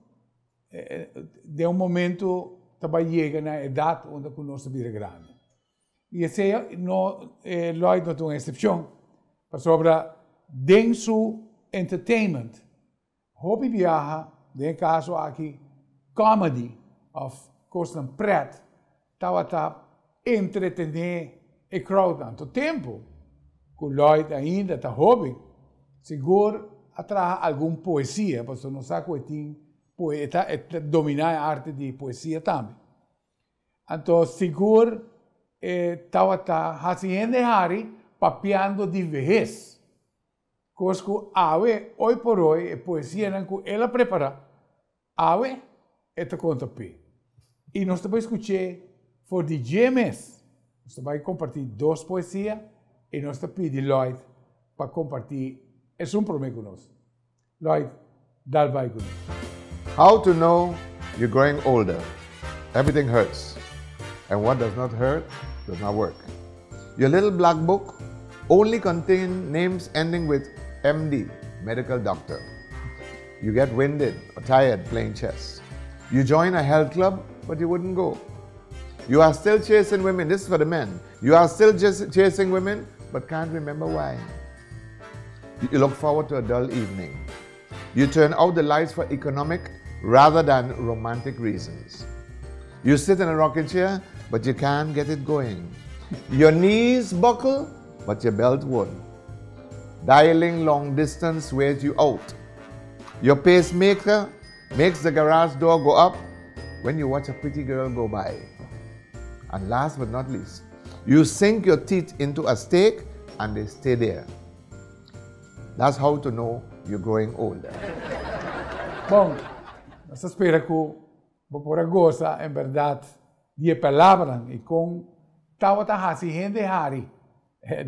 den un momento ta bai yega na edat unda ku nos ta bira grandi. I esei no Lloyd no ta un eksepshon pasobra den su entertainment Hopi biaha, den e kaso aki comedy of kosnan pret, tabata entretené e crowdnan. To tempu ku Lloyd ainda ta hoben, sigur a traha algun poesia, pasobra nos sa ku e tin e ta dominá e arte di poesia tambe. Anto sigur e tabata hasi hende hari papiando di vehes. Kos ku awe, hoy por hoy, e poesianan ku el a prepará, awe e ta konta p'e. I nos ta bai skuch'é for di dje mes. Nos ta bai kompartí dos poesia i nos ta pidi Lloyd pa kompartí esun promé ku nos. Lloyd, dal bai ku nos. How to know you're growing older Everything hurts and what does not hurt does not work Your little black book only contain names ending with MD, medical doctor. You get winded or tired playing chess. You join a health club, but you wouldn't go. You are still chasing women. This is for the men. You are still just chasing women, but can't remember why. You look forward to a dull evening. You turn out the lights for economic rather than romantic reasons. You sit in a rocking chair, but you can't get it going. Your knees buckle, but your belt won't. Dialing long distance wears you out. Your pacemaker makes the garage door go up when you watch a pretty girl go by. And last but not least, you sink your teeth into a steak and they stay there. That's how to know you're growing older. Bon, nos ta spera ku bo por a gosa en bèrdat di e palabranan i kon tabata hasi hende hari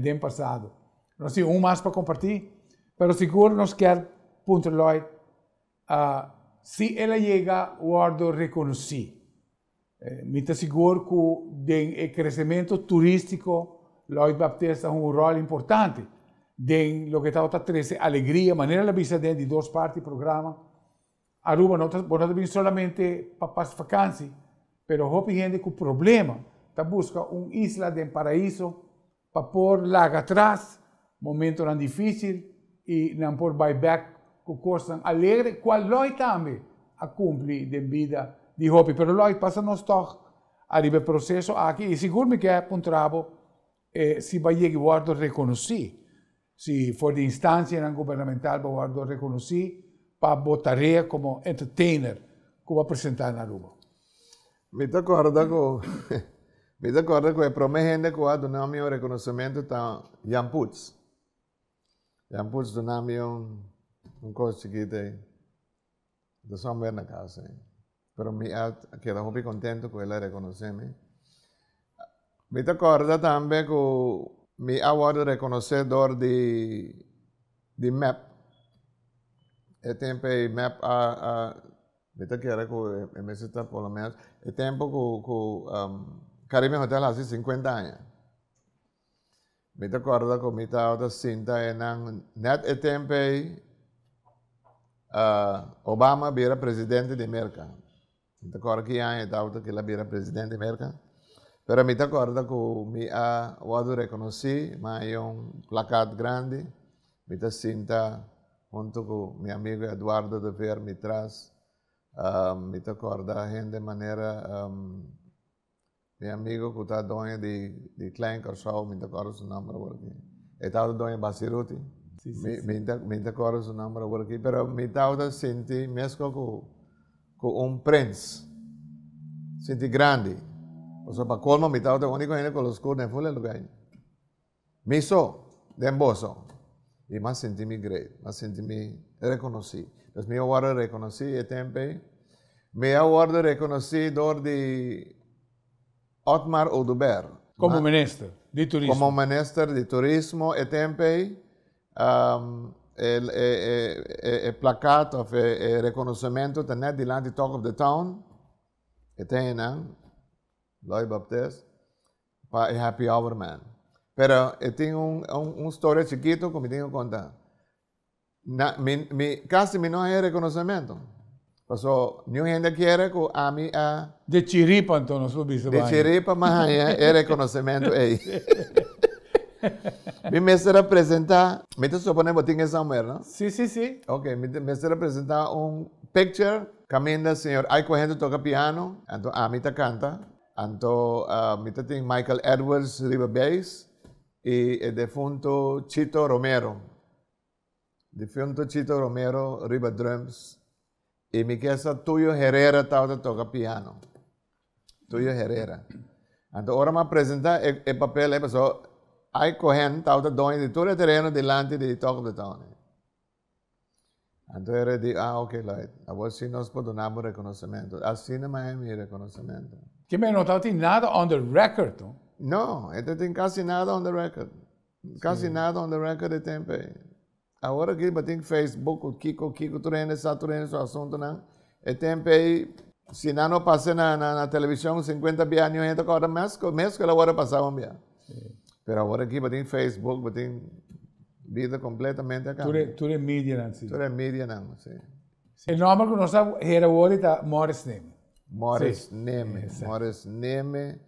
den pasado. Nos tin un mas pa kompartí, pero sigur nos kier puntra Lloyd si el a yega wòrdu rekonosí. Mi ta sigur ku den e kresementu turístiko Lloyd Baptist a hunga un ròl importante. den loke tabata trese alegria, manera el a bisa den di dos parti programa, Aruba no ta, bo no ta bin solamente pa pas vakansi, pero hopi hende ku problema ta buska un isla den paraiso pa por laga atras momentonan dificil y nan por bay bek cu cosnan alegre cual Lloyd tambe a cumpli den bida di hopi. Pero Lloyd, pasa nos tog ariba e proceso aki y sigur mi ke puntra bo si bo a yega y wordo reconoci, si for di instancianan gubernamental bo a wordo reconoci pa bo tarea como entertainer cu bo a presenta na Aruba. Mi ta corda cu mi ta corda cu e prome hende cu a duna mi un reconocimento ta Jan Putz. Jan Putz duna mi un un cos chikito ey. Ta somewhere na cas ey. Pero mi a keda hopi contento cu el a reconoce mi. Mi ta corda tambe cu mi a wordo reconoce door di di mep. E tempo ey mep a a Mi ta kere ku e mester ta por lo menos e tempu ku ku Caribbean Hotel hasi sinkuenta aña. Mi ta kòrda ku mi tabata sinta einan nèt e tempu ei Obama bira presidente di Merka. Mi ta kòrda ki aña e tabata ku el a bira presidente di Merka. Pero mi ta kòrda ku mi a wòrdu rekonosí, mi a haña un plakat grandi, mi ta sinta Hunto cu mi amigo Eduardo de Veer mi tras, mi ta corda hende manera mi amigo cu ta doño di di Klein Curaçao, mi ta corda su nomber awor aki. E tabata doño Basiruti. Mi ta mi ta corda su nomber awor aki, pero mi tabata sinti mesco cu cu un prins, sinti grandi. Pasobra pa colmo mi tabata e unico hende cu lo scur den ful e lugar ayi. Mi so, den boso. I m'a sinti mi great, m'a sinti mi rekonosí. Dus mi a wòrdu rekonosí e tempu ei. Mi a wòrdu rekonosí dor di Otmar Oduber. Komo minister di turismo. Komo minister di turismo e tempu ei. E plakat òf e rekonosementu ta nèt dilanti Talk of the Town. E ta einan, Lloyd Baptist. Pa e happy hour man. Pero e tin un un storia chikito ku mi tin ku konta. Na mi mi kasi mi no haña rekonosementu. Paso niun hende a kere ku ami a. De chiripa anto nos por bisa De chiripa mi a haña e rekonosementu ei. Mi mester a presentá, mi ta supone bo tin e somewhere no? Si si si. Ok, mi mester a presentá un picture kaminda señor Aiko Hente toka piano, anto ami ta kanta. Anto mi ta tin Michael Edwards riba bass y e defunto Chito Romero. Defunto Chito Romero riba drums y mi kier sa Tuyo Herrera tabata toca piano. Tuyo Herrera. Anto ora mi a presenta e e papel ey pasobra Ike Cohen tabata doño di tur e tereno dilanti di Talk of the Town. Anto e di, ah, ok, Lloyd, awor si nos por duna bo reconocimento. Asina mi a mi reconocimento. Ke men no tabatin nada on the record, no? No, e ta tin casi nada on the record. Casi nada on the record e tempo ei. Awor aki bo tin Facebook cu kico, kico, tur hende sa tur hende su asuntonan. E tempo ei, si nan no pasa na, na, na television 50 bia, niun hende ta corda mes, mes cu el a worde pasa un bia. Pero awor aki bo tin Facebook, bo tin bida completamente a cambia. Tur e medianan, si. Tur e medianan, si. E nomber cu nos a hera awor ta Morris Neme. Morris Neme, Morris Neme.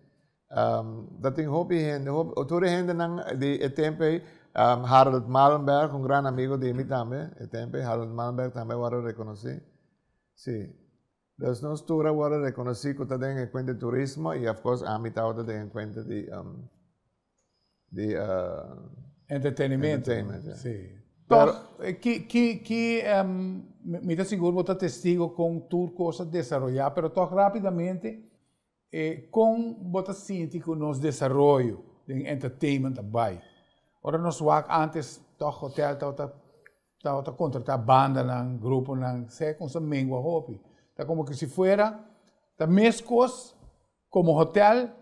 Ta tin hopi hende, hopi, tur e hendenan di e tempo ey, Harold Malenberg, un gran amigo di mi tambe, e tempo ey Harold Malenberg tambe a worde reconoci. Si. Dus nos tur a worde reconoci cu ta den e cuenta di turismo y of course ami tabata den e cuenta di di Entertainment. Entertainment, ja. Si. Toch, ki ki ki mi ta sigur bo ta testigo con tur cos a desaroya, pero toch rapidamente con bo ta sinti cu nos desaroyo den entertainment a bay? Ora nos wak antes toch hotel tabata Tabata contrata bandanan, gruponan, sea con sa mengua hopi. Ta como que si fuera, ta mescos como hotel,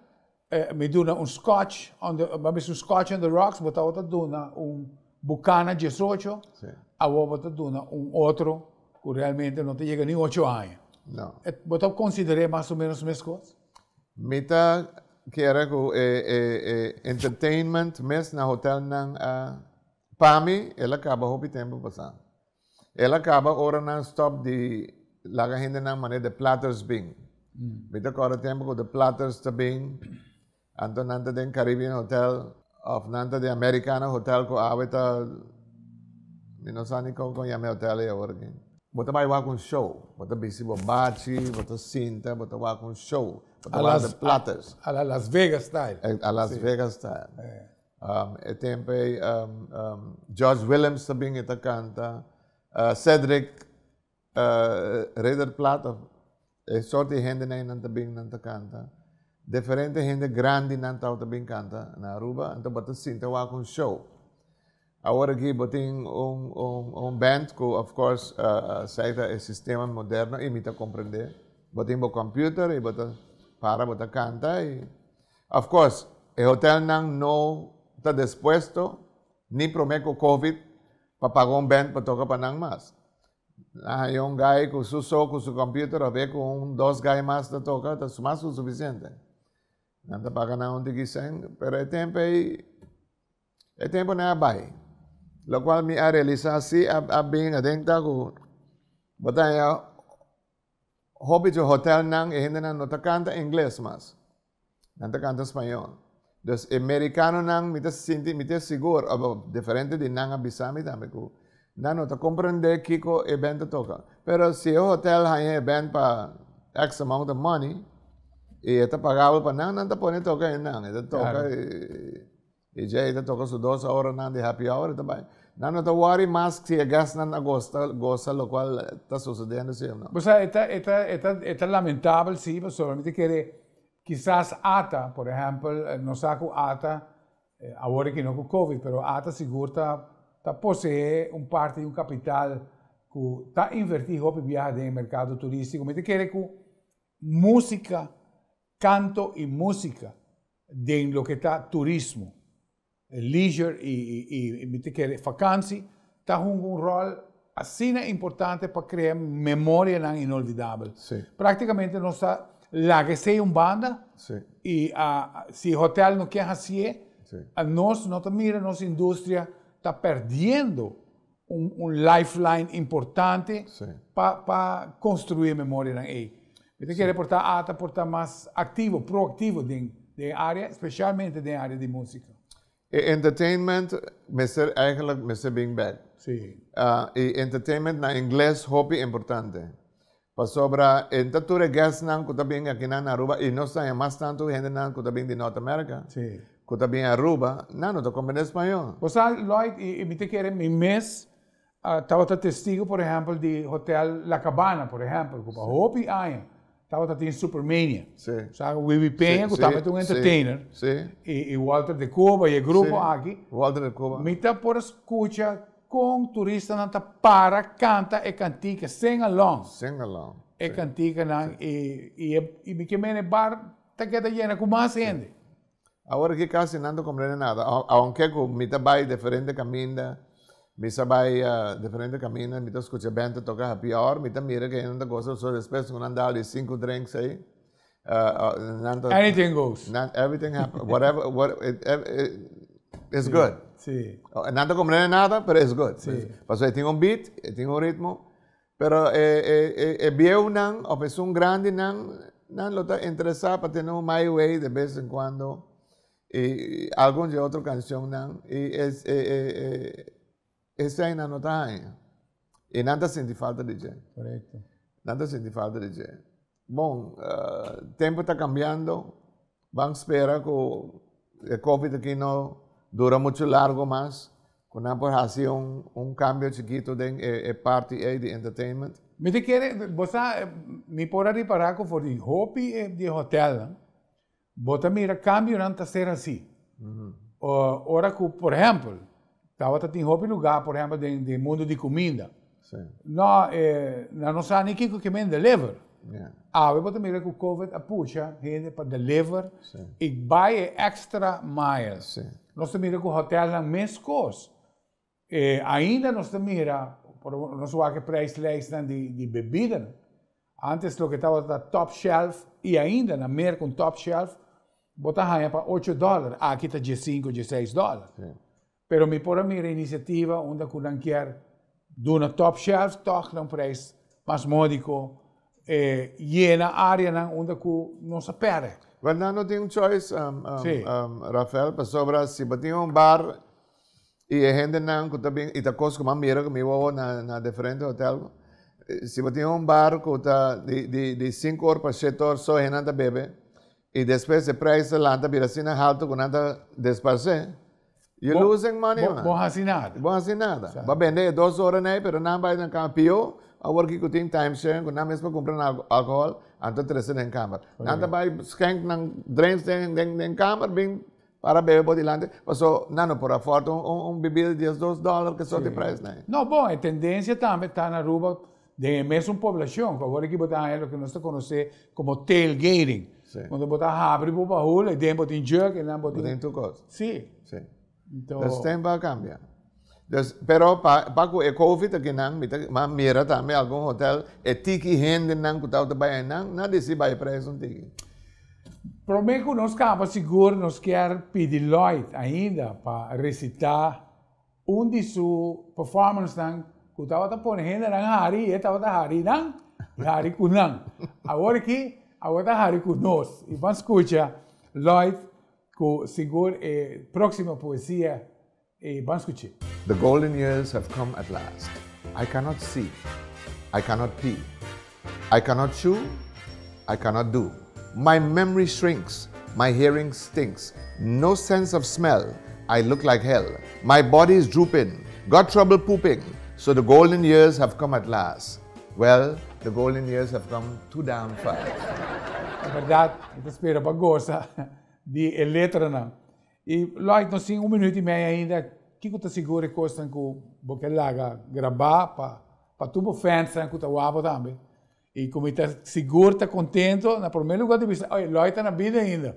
mi duna un scotch on the, bo a bisa un scotch on the rocks, bo tabata duna un Bucana diesocho, awor bo ta duna un otro cu realmente no ta yega ni ocho aña. No. Bo ta consider'é mas o menos mescos? Mi ta kere cu e entertainment mes na hotelnan a. Pa mi, el a kaba hopi tempu pasá. El a kaba ora nan stòp di laga hendenan manera The Platters bin. Mi ta kòrda tempu ku The Platters ta bin, anto nan ta den Caribbean Hotel òf nan ta den Americana Hotel ku awe ta, mi no sa ni kon kon yama e hotel ei awor aki. Bo ta bai wak un show, bo ta bisti bo bachi, bo ta sinta, bo ta wak un show, bo ta wak The Platters. A la Las Vegas style. A Las Vegas style. E tempu ei George Willems ta bin e ta kanta, Cedric Ridderplaat of e sort di hendenan ei nan ta bin nan ta kanta. Diferente hende grandinan tabata bin kanta na Aruba, anto bo ta sinta wak un show. Awor aki bo tin un un un band ku of course esei ta e sistema moderno i mi ta komprendé. Bo tin bo computer i bo ta para bo ta kanta i Of course, e hotelnan no ta dispuesto, ni prome cu Covid, pa paga un band pa toca pa nan mas. Nan haña un guy cu su so cu su computer of e cu un dos guy mas ta toca, ta mas cu suficiente. Nan ta paga nan un tiki cen, pero e tempo ey, e tempo nan a bay. Locual mi a realisa si a bin aden ta cu bo ta haña Hopi dje hotelnan e hendenan no ta kanta ingles mas. Nan ta kanta spañol. Dus e merikanonan mi ta sinti, mi ta sigur, of diferente di nan a bisa mi tambe ku nan no ta komprendé kiko e band ta toka. Pero si e hotel haña e band pa X amount of money i e ta pagabel pa nan, nan ta pone toka einan. E ta toka i dje e ta toka su dos oranan di happy hour e ta bai. Nan no ta worry mas si e guestnan a gosta, gosa locual ta sucediendo si of no. Bo sa e ta e ta e ta e ta lamentabel si pasobra mi ta kere kisas ata por ehempel nos sa ku ata awor aki no ku covid pero ata sigur ta ta posee un parti di un kapital ku ta inverti hopi biaha den e merkado turistiko. Mi ta kere ku musika Kanto i músika den loke ta turismo, leisure i mi ta kere fakansi ta hunga un ròl asina importante pa krea memorianan inolvidabel. Práktikamente nos ta laga esei un banda i si hotèl no ke hasié, nos no ta mira nos industria ta pèrdiendo un lifeline importante pa construi e memorianan ey. Mi ta kere por ta ata por ta mas activo, proactivo den e area, specialmente den e area di musica. E entertainment mester eigenlijk mester bin bek. E entertainment na ingles hopi importante. Pasobra e ta tur e guestnan ku ta bin akinan na Aruba i nos ta haña mas tantu hendenan ku ta bin di North America ku ta bin Aruba, nan no ta komprende spañó. Bo sa Lloyd, i mi ta kere mi mes tabata testigo por ehèmpel di Hotel La Cabana por ehèmpel ku pa hopi aña tabata tin Supermania. Sa Wiwi Peña ku tambe ta un entertainer i Walter de Cuba i e grupo aki. Walter de Cuba. Mi ta por skucha Kon turistanan ta para kanta e kantika, sing along. Sing along. E kantikanan i i mi ke mene bar ta keda yena ku mas hende. Awor aki kasi nan ta komprende nada, aunke ku mi ta bai diferente kaminda, mi sa bai diferente kaminda, mi ta skucha band ta toka happy hour, mi ta mira ku hende ta gosa so despues ku nan dal di sinku drinks ei, nan ta. Anything goes. Nan, everything happen, whatever, what, it, it, it's good. Sí. Nan ta comprende nada, pero it's good. Sí. Pasobra e tin un beat, e tin un ritmo, pero e, e, e, e bieunan of esun grandinan, nan lo ta interesá pa tene un My Way de bes en cuando, i algun dje otro cancionnan, i es, e, e, e, esei nan no ta haña. I nan ta sinti falta di dje. Correcto. Nan ta sinti falta di dje. Bon, tempu ta kambiando, ban spera ku e covid aki no dura muchu largu mas, ku nan por hasi un un kambio chikitu den e parti ei di entertainment. Mi ta kere, bo sa, mi por a ripará ku for di hopi di e hotelnan, bo ta mira kambionan ta ser hasí. Ora ku, por ehèmpel, tabata tin hopi lugá, por ehèmpel den den mundu di kuminda. No, nan no sa ni kiko ke men deliver. Awe bo ta mira ku covid a pusha hende pa deliver i bai e extra mile. Nos ta mira ku hotelnan meskos. Ainda nos ta mira, por nos wak e prijslijstnan di di bebidanan. Antes loke tabata top shelf i ainda na Merka un top shelf bo ta haña pa ocho dòler, aki ta diesinku, dieseis dòler. Pero mi por a mira iniciativa unda cu nan kier duna top shelf toch na un prijs mas modico, eh, yena areanan unda cu nos a perde. Wel, nan no tin un choice, um, um, sí. um, Rafael, pasobra si bo tin un bar y e hendenan cu ta bin, y ta cos cu mi a mira cu mi wowo na, na diferente hotel, si bo tin un bar cu ta di, di, di cinco or pa shete or so hendenan ta bebe, y despues e prijs ta lanta bira asina halto cu nan ta desparce, You losing money, man. Bo hasi nada. Bo hasi nada. Bo bende e dos ora nei, pero nan bai den kamer. Pio, awor ki ku tin time sharing, ku nan mes por kumpra nan alkohol, anto trese den kamer. Nan ta bai schenk nan drinks den den den kamer, bin para bebe bo dilanti. Paso nan no por afford un un bebida di diesdos dollar ke so di prijs nei. No, bon, e tendencia tambe ta na Aruba den e mesun poblacion, ku awor aki bo ta haña loke nos ta konosé komo tailgating. Unda bo ta habri bo bahul, e den bo tin jug, e nan bo tin. Bo tin tur kos. Sí. Sí. Dus tempo a kambia. Dus, pero pa pa ku e covid akinan, mi ta mi a mira tambe algun hotel, e tiki hendenan ku tabata bai einan, nan a disi bai prijs un tiki. Promé ku nos kaba sigur nos kier pidi Lloyd ainda pa resitá Un di su performancenan cu tabata pone hendenan hari y e tabata hari nan y hari cu nan. Awor aki, awor ta hari cu nos. Y ban scucha Lloyd cu sigur e proximo poesia y ban scuch'e. The golden years have come at last. I cannot see. I cannot pee. I cannot chew. I cannot do. My memory shrinks. My hearing stinks. No sense of smell. I look like hell. My body is drooping. Got trouble pooping. So the golden years have come at last. Well, the golden years have come too damn fast. En berdad, mi ta spera pa goza di e letranan. Y Lloyd, nos tin un minuut y mei ainda. Kico ta sigur e cosnan cu bo ke laga graba pa pa tur bo fansnan cu ta wak bo tambe? Y cu mi ta sigur ta contento, na prome lugar di bisa, oye, Lloyd ta na bida ainda.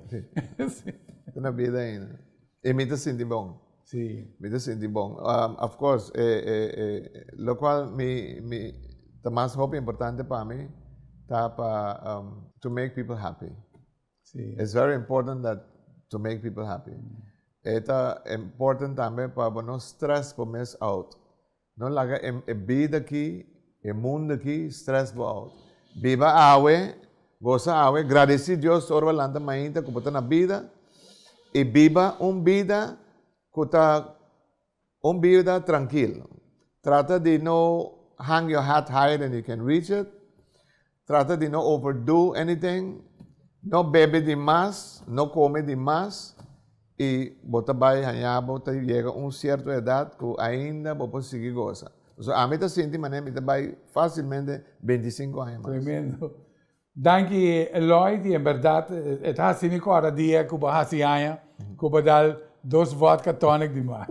Si, ta na bida ainda. Y mi ta sinti bon. Si. Mi ta sinti bon. Of course, e, e, e, locual mi, mi ta mas hopi importante pa mi ta pa to make people happy. Si. It's very important that to make people happy. E ta important tambe pa bo no stress bo mes out. No laga e e bida aki, e mundo aki stress bo out. Biba awe, gosa awe, gradeci Dios ora bo lanta mainta ku bo ta na bida i biba un bida ku ta un bida trankil. Trata di no hang your hat higher than you can reach it. Trata di no overdo anything, no bebe di mas, no come di mas y bo ta bay haña bo ta yega un cierto edad cu ainda bo por sigui goza. Pasobra ami ta sinti manera mi ta bay facilmente beinticinco aña mas. Tremendo. Danki Lloyd y en berdad e ta haci mi corda dia cu bo a haci aña cu bo dal dos vodka tonic di mas.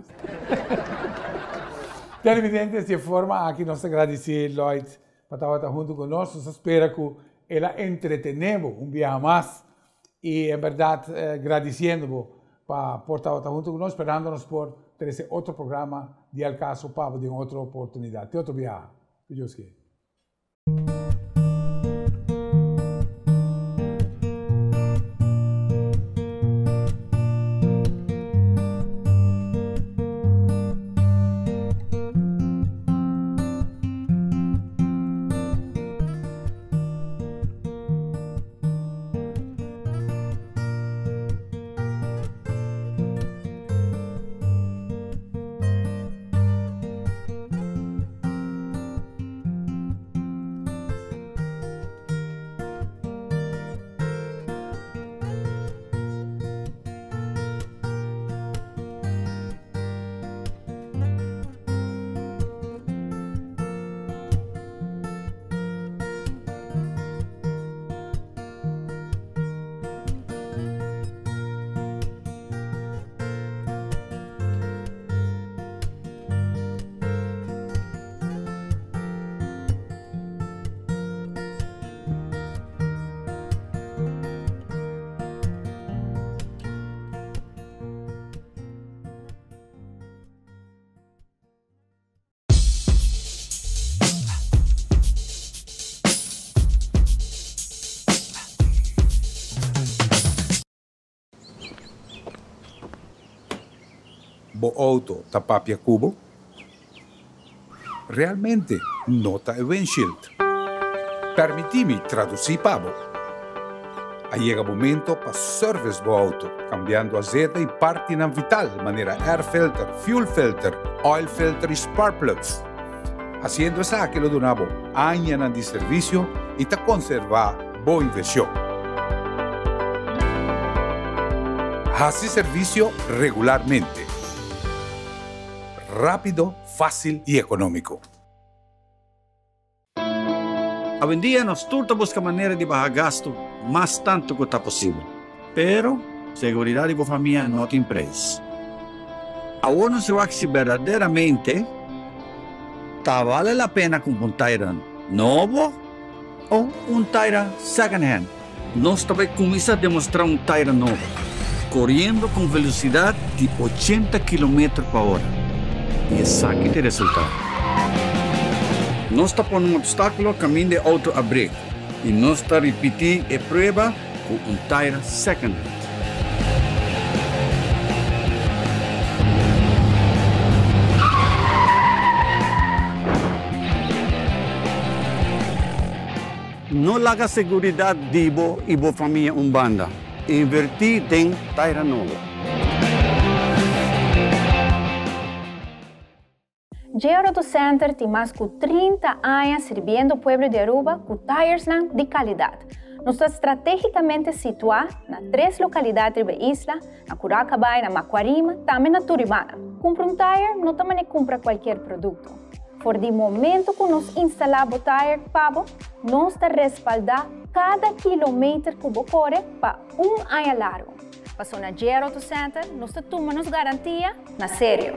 Televidentes di e forma aki nos ta gradici Lloyd pa tabata hunto cu nos. Nos ta spera cu el a entretene bo un biaha mas y en berdad gradiciendo bo pa por tabata hunto cu nos, sperando nos por trece otro programa di Al Caso pa bo den otro oportunidad. Te otro biaha, cu Dios kier. bo auto ta papia cu bo? Realmente no ta e windshield. Permiti mi traduci pa bo. A yega momento pa service bo auto, cambiando azeta y partinan vital manera air filter, fuel filter, oil filter y spark plugs. Haciendo esaki lo duna bo añanan di servicio y ta conserva bo inversion. Haci servicio regularmente. Rápido, fácil y económico. Awendia nos tur ta busca manera di baha gasto mas tanto cu ta posibel. Pero, seguridad di bo famia no tin prijs. Awor nos wak si berdaderamente ta bale la pena cumpra un taira nobo o un taira second hand. Nos ta bay cuminsa demostra un taira nobo, coriendo cu un velocidad di 80 kilometer pa ora. Y esaki ta e resultado. Nos ta pone un obstaculo caminda e auto a brek y nos ta ripiti e prueba cu un taira second hand. No laga seguridad di bo y bo famia un banda. Inverti den taira nobo. JR Auto Center tin mas cu 30 aña sirbiendo pueblo di Aruba cu tiresnan di calidad. Nos ta strategicamente situa na tres localidad riba e isla, na Curacabay, na Macuarima, tambe na Turibana. Cumpra un tire no ta mane cumpra cualkier producto. For di momento cu nos instala bo tire pa bo, nos ta respalda cada kilometer cu bo core pa un aña largo. Paso na JR Auto Center nos ta tuma nos garantia na serio.